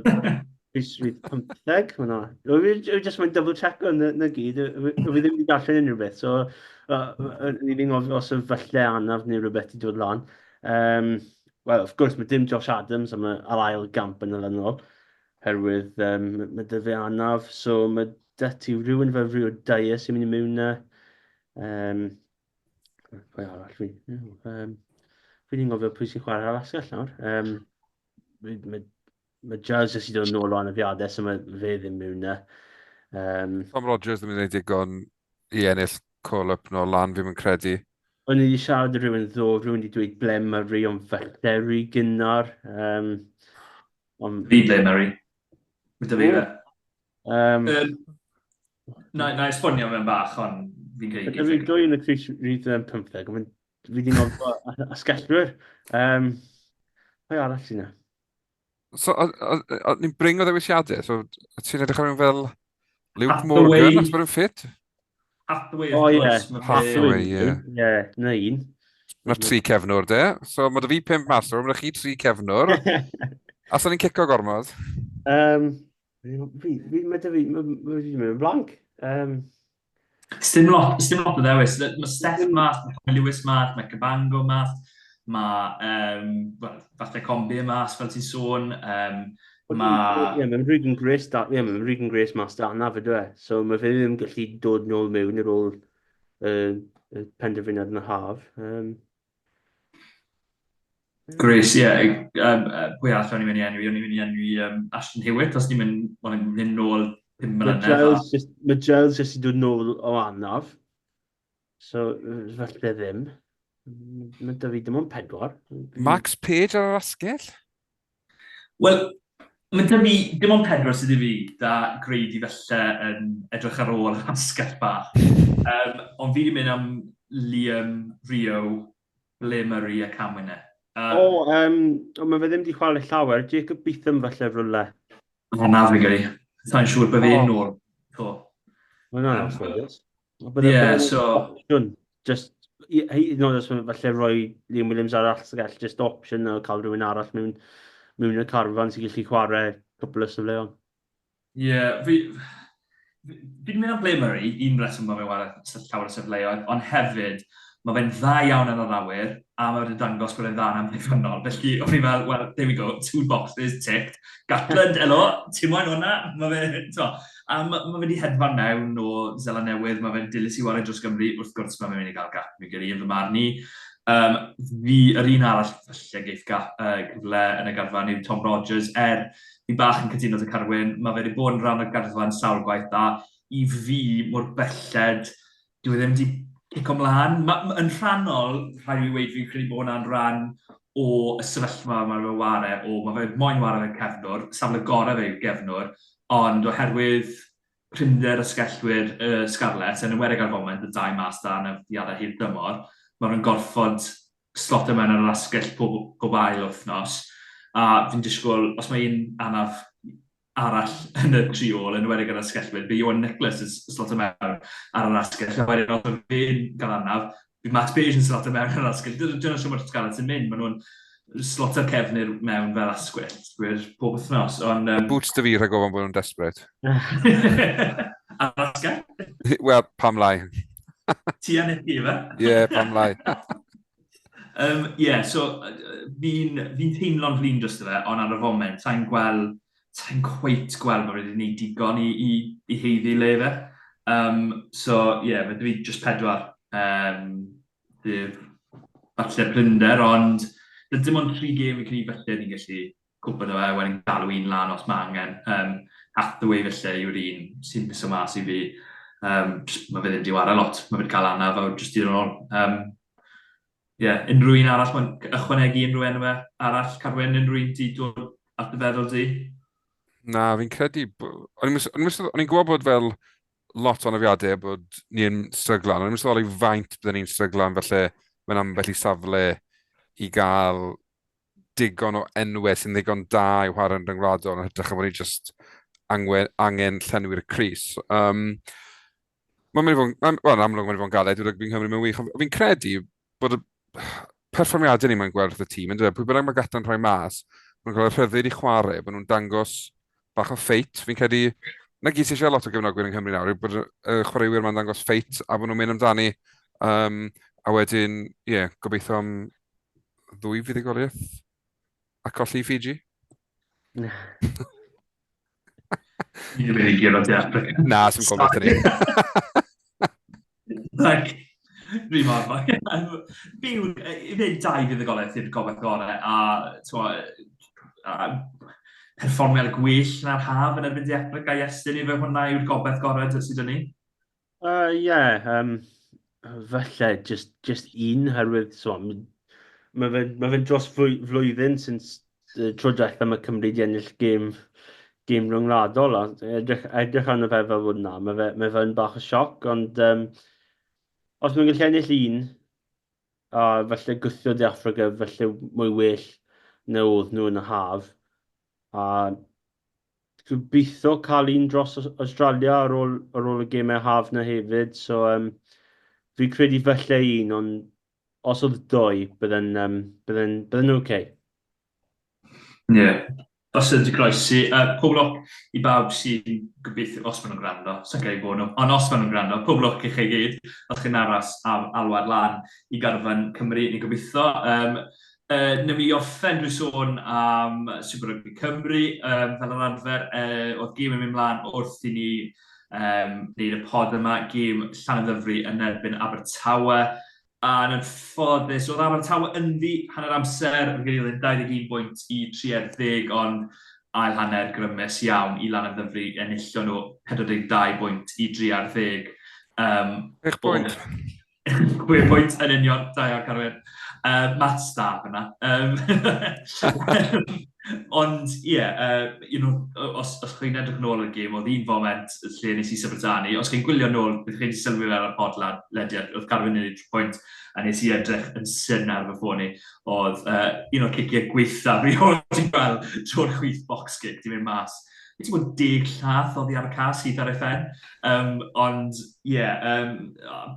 Rhys Rhys 15, hwnna. Fi jyst mae'n double check o'n na, na gyd, fi ddim wedi darllen unrhyw beth, so ni ddim gofio os y falle anaf neu rhywbeth i dod lan. Um, Wel, of course, mae dim Josh Adams am y, ar ail gamp yn olynol, herwydd um, mae dy fe anaf, so mae dy ti rhywun fel Rio Dyer sy'n mynd i mewn na. Um, Pwy arall fi? Um, fi ddim gofio pwy sy'n chwarae ar asgell nawr. Um, mae, mae, mae Giles jyst i dod nôl o anafiadau, so mae fe ddim mewn na. Um, Tom Rogers ddim yn gwneud digon i ennill call-up nôl lan, fi'n mynd credu. O'n i wedi siarad â rhywun ddo, rhywun wedi dweud ble mae Ray, ond falle rhy gynnar. Um, ond... Fi ble Murray. Mae dy fi fe. Um, um, na, na esbonio mewn bach, ond fi'n credu... Fi'n dwy yn y Cris Rhyd 15, ond fi wedi nod asgellwyr. Um, pwy arall sy'n yna? So, ni'n bring o ddewisiadau, so ti'n edrych ar fel Luke Hathaway. Morgan, os bod yn ffit? Hathaway, oh, yeah. Hathaway, ie. Ie, na un. Mae'r tri cefnwr, de. So, mae dy fi pimp maswr, mae chi tri cefnwr. A so ni'n cico gormod? Um, Fi, fi, mae dy fi, mae fi mynd yn blank. Um, Sdim lot, sdim lot o ddewis. Mae Steph mas, mae Lewis mas, mae Cabango mas, mae um, well, falle Combi mas, fel ti'n sôn. Um, mae... Ie, mae'n Regan Grace, da, ie, mae'n Regan Grace mas da yna fyd e. So mae fe ddim gallu dod nôl mewn ar ôl uh, penderfyniad yn y haf. Um, Grace, ie. Yeah. Um, pwy arall o'n i'n mynd i enwi? O'n i'n mynd i enwi um, Ashton Hewitt, os ni'n mynd, o'n i'n mynd nôl 5 mlynedd. Mae Giles jyst i dod nôl o anaf. So, falle ddim. Mae dy fi dim ond pedwar. Max Page ar yr asgell? Wel, mae dy fi, dim ond pedwar sydd i fi, da Grady falle yn edrych ar ôl yr asgell bach. Um, ond fi wedi mynd am Liam, Rio, Blair Murray a Cam Winner. Um, o, um, o, mae fe ddim wedi chwarae llawer. Jacob Beetham falle rhywle. O, na fi'n gyrru. Sa'n siŵr bod fe'n nôl. To. Mae'n anodd, anffodus. Ie, so... Opsiwn. Just, hyd yn oed os falle rhoi Liam Williams arall sy'n gallu just opsiwn o cael rhywun arall mewn, mewn y carfan sy'n gallu chwarae cwpl o safleoedd. Ie, yeah, fi... Fi wedi mynd am Blair Murray, un reswm mae fe'n wario llawer o sefleoedd, ond hefyd, mae fe'n dda iawn yn yr awyr, a mae wedi dangos bod e'n dda yn amddiffynnol. Felly, o'n i fel, well, there we go, two boxes ticked. Gatland, helo, ti'n moyn hwnna? Mae fe, to, a mae, ma fe wedi hedfan mewn o Zeland Newydd, mae fe'n dilys i wario dros Gymru, wrth gwrs mae fe'n mynd i gael gap, fi'n gyrru yn fy marn i. Um, fi, yr un arall falle geiff uh, gyfle yn y garfan yw Tom Rogers, er fi bach yn cytuno 'da Carwyn, mae fe wedi bod yn rhan o'r garfan sawl gwaith a i fi mor belled dyw e ddim wedi cico mlaen. Ma, ma, yn rhannol, rhaid i fi weud, fi'n credu bod hwnna'n rhan o y sefyllfa mae fe ware o, mae fe moyn ware fel cefnwr, safle gorau fe yw gefnwr, ond oherwydd prinder ysgellwyr y Scarlets, yn enwedig ar y foment, y dau mas da anafiadau hir dymor, mae nhw'n gorfod slotio mewn ar yr asgell pob, pob ail wythnos, a fi'n disgwyl, os mae un anaf arall yn y tri ôl, yn enwedig ar asgellwyr, bydd Ioan Nicholas yn slotio mewn ar yr asgell, a wedyn os mae fe'n cael anaf, Bydd Matt Beige yn slotio mewn yr asgell. Dyna siwr mae'r Scarlets yn mynd. Maen nhw'n slotio'r cefnir mewn fel asgwell, gwir, pob wythnos. Ond, Boots dy fi rhag ofn bod nhw'n desperate. Ar asgell? Wel, pam lai. Ti a Nicky, ife? Ie, yeah, pam lai. Yeah, so fi'n fi teimlo'n flin dros fe, ond ar y foment, sa'n gweld, sa'n cweit gweld bod wedi gwneud digon i, i, i heiddi le fe. So, ie, yeah, mae dwi just pedwar. Bydd falle prinder, ond dim ond tri gêm i credu falle ni'n gallu cwpwrdd o fe, wedyn galw un lan os mae angen. Hathaway felly yw'r un sy'n piso mas i fi. Just, mae fe ddim wedi wara lot, mae fe wedi cael anaf a jyst i'r ôl. Yeah, unrhyw un arall, mae'n ychwanegu unrhyw enwau arall, Carwyn, unrhyw un ti dod at dy feddwl di? Na, fi'n credu... O'n i'n gwybod bod fel lot o anafiadau bod ni'n stryglan. O'n i'n sylweddoli faint byddwn ni'n stryglan, felly mae'n ambell i safle i gael digon o enwau sy'n ddigon da i chwarae'n rhyngwladol yn hytrach na bod ni jyst angwe, angen llenwi'r crys. Mae'n mynd i fod, mae'n, wel, yn amlwg mae'n mynd i fod yn galed, dyw rygbi yng Nghymru mewn wych, ond fi'n credu bod y perfformiadau ni mae'n gwerth y tîm, yn dweud, pwy bynnag mae Gatland rhoi mas, maen nhw'n cael y rhyddid i chwarae, bod nhw'n dangos bach o ffeit. Fi'n credu, na gyd sy'n eisiau lot o gefnogwyr yng Nghymru nawr, yw bod y chwaraewyr ma'n dangos ffeit a bod nhw'n mynd amdani. A wedyn, ie, yeah, gobeithio am ddwy fuddugoliaeth a colli i Fiji. Ni ddim yn ei guro De Affrica. Na, sy'n gobeithio ni. Like, dwi mor Byw, i fynd dau fuddugoliaeth i'r gobaith gorau, a, t'mo, a perfformiad gwell na'r haf yn erbyn De Affrica, Iestyn, i fe hwnna yw'r gobaith gorau sydd 'da ni? Ie, yeah, falle just, just un, herwydd, so, mae fe'n ma fe dros flwyddyn since tro diwetha mae Cymru wedi ennill gêm, gêm rhyngwladol, a edrych, edrych arno fe fel fod na, mae fe'n mae fe bach o sioc, ond os mae'n gallu ennill un, a falle gwthio De Affrica, falle mwy well na oedd nhw yn y haf, a gobeithio cael un dros Australia ar ôl, ar ôl y gemau haf na hefyd. So, fi credu falle un, ond os oedd doi, bydde'n um, bydden, bydden oce. Okay. Ie. Yeah. Os ydy croesi, pob lwc i bawb sy'n gobeithio, os maen nhw'n gwrando, sa'n credu bod nhw, ond os maen nhw'n gwrando, pob lwc i chi gyd, os chi'n aros am alwad lan i garfan Cymru, ni'n gobeithio. Newn ni orffen drwy sôn am Super Rugby Cymru, fel yr arfer, oedd gêm yn mynd mlaen wrth i ni wneud y pod yma, gêm Llanymddyfri yn erbyn Abertawe, a yn anffodus, oedd Abertawe ynddi hanner amser, fi'n credu oedd e'n 21 bwynt i 30, ond ail hanner grymus iawn i Lanymddyfri, enillon nhw 42 bwynt i 30. 6 pwynt. Chwe pwynt yn union, da iawn Carwyn. Matt Star fyna. Ond ie, yeah, you know, os, os chi'n edrych nôl ar y gêm, oedd un foment lle nes i syfrdanu. Os chi'n gwylio nôl, bydd chi'n sylwi fel ar podlediad, oedd Carwyn yn ei pwynt, a nes i edrych yn syn ar fy ffôn i. Oedd un o'r ciciau gweitha fi wedi gweld trwy'r chwith box kick, di mynd mas. Fi wedi bod deg llath oddi ar y cas sydd ar ei phen. Ond, ie, yeah,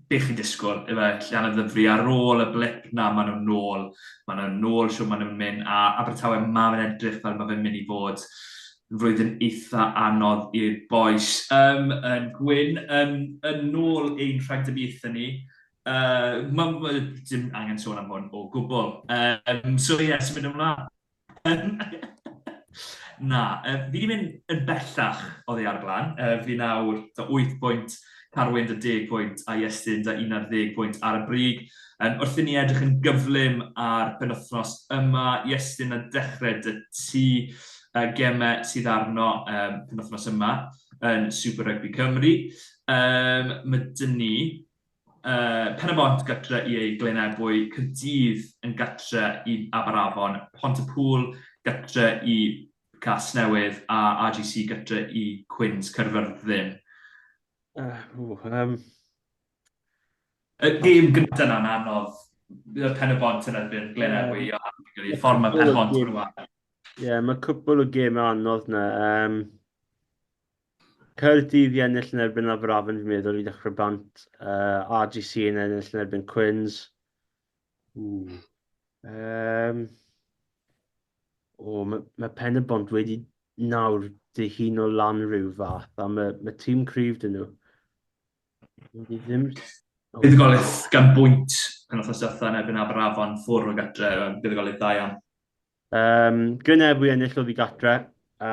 be chi'n disgwyl, efe, Llanymddyfri, ar ôl y blip na, maen nhw'n nôl, maen nhw'n nôl siw maen nhw'n mynd, a Abertawe, mae fe'n edrych fel mae fe'n mynd i fod yn flwyddyn eitha anodd i'r bois. Yn Gwyn, yn nôl ein rhagdybiaethau ni, ma, ma, dim angen sôn am hwn o gwbl. So ie, yeah, symud ymlaen. Na, fi wedi mynd yn bellach oddi ar y blaen. Fi nawr da 8 pwynt, Carwyn da 10 pwynt a Iestyn da 11 pwynt ar y brig. Wrth i ni edrych yn gyflym ar penwythnos yma, Iestyn a dechrau dy ti gemau sydd arno penwythnos yma yn Super Rugby Cymru. Mae dyn ni Pen-y-bont gytre i ei Glyn Ebwy, Caerdydd yn gytre i Aberafon, Pont-y-pŵl gytre i Casnewydd a RGC gytre i Cwins Caerfyrddin. Y gêm gyntaf yna'n anodd. Pen-y-bont yn erbyn Glyn Ebwy a ffordd mae Pen-y-bont yn Ie, yeah, mae cwpl o gemau anodd na. Caerdydd i ennill yn erbyn Aberafan, fi'n meddwl, i ddechrau bant. RGC yn ennill yn erbyn Quins. Ww. Um, o, mae, mae Pen y Bont wedi nawr dihuno lan rhyw fath, a mae, mae tîm cryf dyn nhw. Wedi ddim... Buddugoliaeth gan bwynt yn wythnos diwetha yn erbyn Aberafan ffwrdd o gatre, buddugoliaeth dda iawn. Um, Glynebwy ennill oddi gatre, a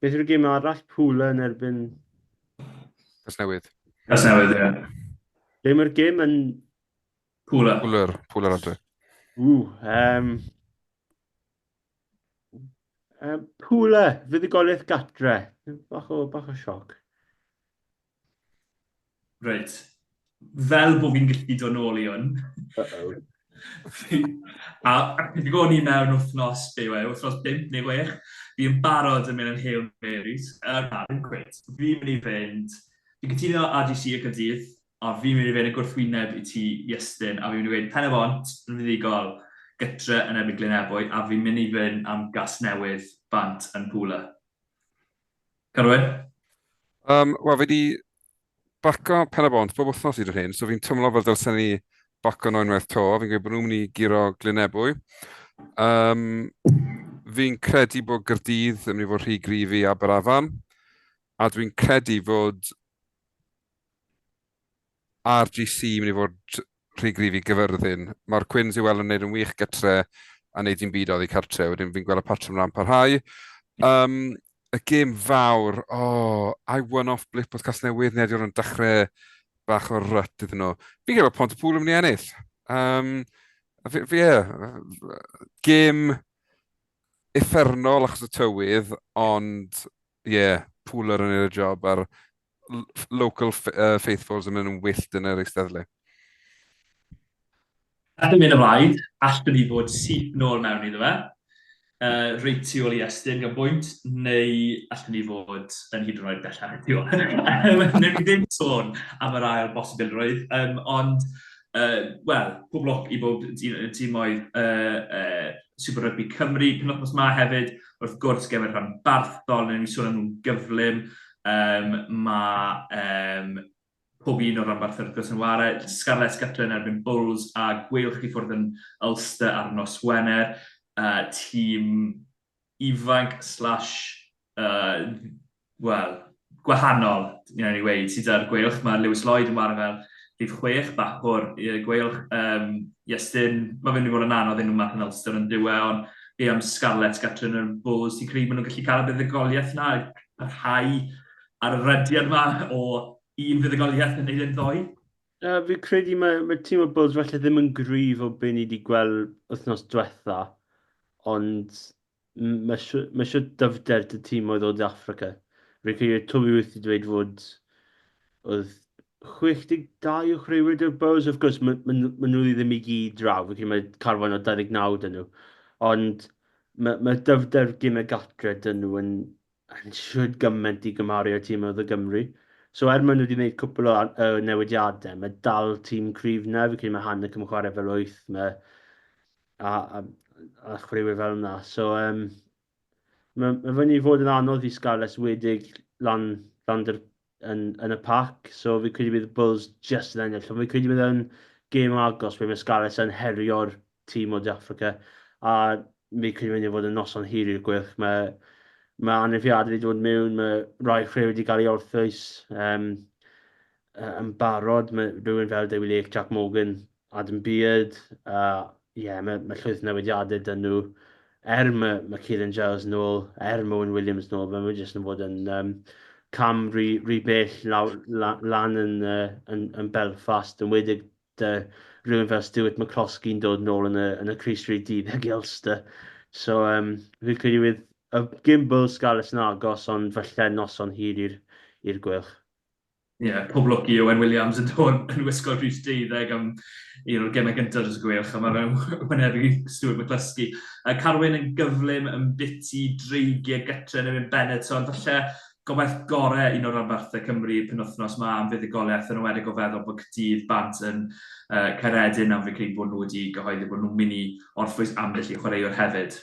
beth yw'r gêm arall? Pwla yn erbyn... Casnewydd. Casnewydd, ie. Lle mae'r gêm yn... Pwla. Pwler, Pwler adre. Ww, um, um, Pwla, fuddugoliaeth gatre. Bach o, bach o sioc. Reit. Fel bod fi'n gallu dod nôl i hwn. Uh-oh. A fi gwybod ni mewn wythnos, be yw e, wythnos 5 neu 6, fi yn barod yn mynd yn Hail Marys. Na, ddim cweit. Fi'n mynd i fynd, fi'n cytuno RGC y Caerdydd, a fi'n mynd i fynd y gwrthwyneb i ti, Iestyn, a fi'n mynd i weud Pen-y-bont yn fuddugol gytre yn erbyn Glyn Ebwy, a fi'n mynd i fynd am Gasnewydd bant yn Pwla. Carwyn? Wel, fi 'di baco Pen-y-bont bob wythnos hyd yn hyn, so fi'n twmlo fel dylsen ni baco nhw unwaith 'to. Fi'n gweud bod nhw'n mynd i guro Glyn Ebwy. Um, fi'n credu bod Gaerdydd yn mynd i fod rhy gryf i Aberafan, a dwi'n credu fod RGC yn mynd i fod rhy gryf i Gyfyrddin. Mae'r Cwins i'w weld yn gwneud yn wych gytre a wneud dim byd oddi cartre. Wedyn fi'n gweld y patrwm yna'n parhau. Um, y gêm fawr, oh, I one-off blip oedd Casnewydd, neu ydy yn dechrau bach o rut iddyn nhw. Fi'n credu bod Pontypool yn mynd i ennill. Um, fi, fi, yeah, gêm uffernol achos y tywydd, ond ie, yeah, Pooler yn neud y job a'r local faithfuls yn mynd yn wyllt yn yr eisteddle. Allwn mynd ymlaen, allwn ni fod syth nôl mewn iddo fe, reit tu ôl i Estyn gan bwynt, neu allwn ni fod yn hyd yn oed bellach tu ôl. Wnawn ni ddim sôn am yr ail bosibilrwydd, um, ond, uh, wel, pob lwc i bob tîmoedd uh, uh, Super Rugby Cymru. Penwythnos ma hefyd, wrth gwrs, gemau rhanbarthol, wnawn ni sôn am nhw'n gyflym. Um, mae um, pob un o'r ranbarthau wrth gwrs yn ware. Scarlets gytre yn erbyn Bulls a Gweilch i ffwrdd yn Ulster ar nos Wener. Tîm ifanc slash, wel, gwahanol, wnawn ni weud, sydd ar Gweilch. Mae Lewis Lloyd yn ware fel rhif 6, bachwr i'r Gweilch. Um, Iestyn, mae fe'n mynd i fod yn anodd unrhyw math yn Ulster yn diwe, ond be am Scarlets gartre yn y Bulls, ti'n credu maen nhw'n gallu cael y buddugoliaeth 'na, parhau ar y rediad 'ma o un fuddugoliaeth yn neud e'n ddoe? Fi'n credu mae, mae tîm y Bulls falle ddim yn gryf o be ni wedi gweld wythnos diwetha, ond mae mae siwt dyfnder dy tîm oedd o De Affrica. Fi'n credu oedd Toby Ruth wedi dweud fod oedd 62 o chwaraewyr dy'r Bulls, of course, mae ma, ma nhw ddim i gyd draw, fi'n credu mae carfan o 29 dyn nhw, ond mae, mae dyfnder gymau gatre dyn nhw yn, yn siwd gymaint i gymharu â'r tîm oedd o Gymru. So er maen nhw wedi gwneud cwpl o newidiadau, mae dal tîm cryf na, fi'n credu mae Hannock yn chwarae fel wyth, mae a, a, a chwaraewyr fel yna. So um, mae, mae fyny i fod yn anodd i Scarlets wedig lan, lan dyr, yn, yn y pac, so fi'n credu bydd Bulls just yn ennill, ond fi'n credu bydd yn gêm agos ble mae Scarlets yn herio'r tîm o De Affrica, a fi'n credu mynd i fod yn noson hir i'r Gweilch. Mae, mae anafiadau wedi dod mewn, mae rai chwaraewyr wedi cael ei orffwys um, yn barod, mae rhywun fel Dewi Lake, Jack Morgan, Adam Beard, a ie, yeah, mae, mae llwyth newidiadau dyn nhw. Er mae, mae Kieran Giles nôl, er mae Owen Williams nôl, mae jyst yn fod yn um, cam rhy, rhy bell law, la, lan yn, uh, yn, yn Belfast, yn wedig dy rhywun fel Stuart McCloskey'n dod nôl yn y, yn y crys rhy dydd ag Ulster. So, um, fi'n credu fydd y gêm Bulls Scarlets yn agos, ond falle noson hir i'r Gweilch. Ie, yeah, pob lwc i Owen Williams yn dod yn wisgo rhys 12 am un o'r gemau gyntaf dros y Gweilch, a mae fe'n wynebu Stuart McCluskey. Carwyn yn gyflym yn biti dreigiau gytre yn erbyn Benetton, falle gobaith gorau un o'r ranbarthau Cymru penwythnos ma am fuddugoliaeth, yn enwedig o feddwl bod Caerdydd bant yn uh, Caeredin, am fi'n credu bod nhw wedi gyhoeddi bod nhw'n mynd i orffwys ambell i chwaraewr hefyd.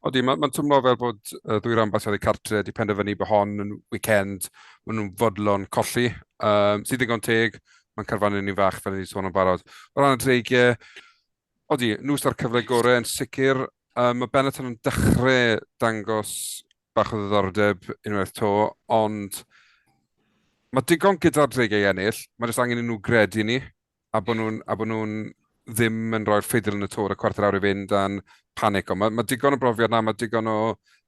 Odi, mae'n ma twmlo fel bod y ddwy ranbarth oedd eu cartre wedi penderfynu bod hon yn weekend, maen nhw'n fodlon colli, sydd ddigon teg, mae'n carfanu ni'n fach fel ni wedi sôn yn barod. O ran y dreigiau, odi, nhw sydd â'r cyfle gorau yn sicr. Mae Benetton yn dechrau dangos bach o ddiddordeb unwaith to, ond mae digon gyda'r dreigiau i ennill, mae jyst angen i nhw gredu ni, a bod nhw'n a bod nhw'n ddim yn rhoi'r ffidil yn y to ar y cwarter awr i fynd a'n panic. Ond mae, mae digon o brofiad na, mae digon o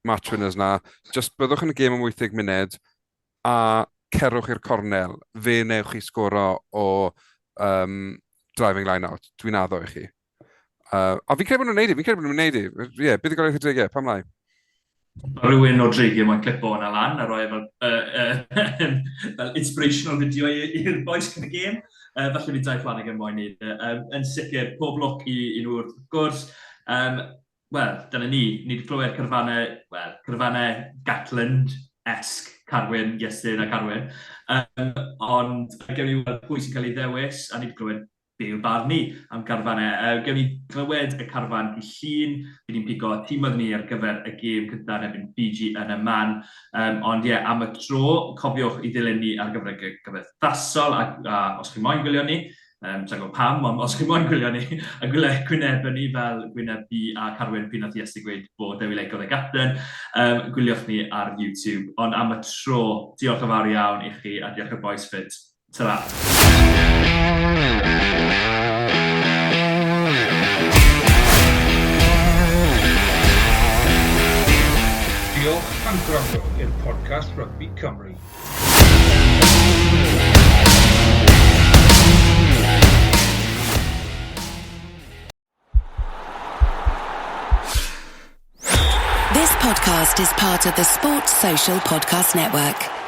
match winners na. Just byddwch yn y gêm am 80 munud a cerwch i'r cornel. Fe newch chi sgoro o um, driving line out. Dwi'n addo i chi. A fi'n credu bod nhw'n neud i, fi'n credu bod nhw'n neud i. Ie, yeah, buddugoliaeth y dreigiau, pam lai? Mae rhywun o dreigiau moyn clipo hwnna lan a rhoi e fel, fel inspirational video i'r boys cyn y gêm. Falle bydd Dai Flanagan moyn neud e. Yn sicr, pob lwc i, i nhw wrth gwrs. Wel, dyna ni. Ni wedi clywed carfannau, wel, carfannau Gatland-esque, Carwyn, Iestyn a Carwyn. Ond gewn ni weld pwy sy'n cael ei ddewis, a ni wedi clywed be yw'r barn ni am garfannau. Gewn ni glywed y carfan i llun, bydd ni'n pigo tîmoedd ni ar gyfer y gêm cyntaf yn erbyn Fiji yn y man. Ond ie, yeah, am y tro, cofiwch i ddilyn ni ar gyfer y gyfeithasol, a, a os chi moyn gwylio ni, sa'n gwybod pam, ond os chi moyn gwylio ni, a gwylio gwynebau ni fel gwyneb fi a Carwyn pryd nath Iesu gweud bod Dewi Lake oedd y gapten, gwyliwch ni ar YouTube. Ond am y tro, diolch yn fawr iawn i chi a diolch i'r boys fyd. Ta-ra! Diolch am gwrando i'r podcast Rygbi Cymru. This podcast is part of the Sports Social Podcast Network.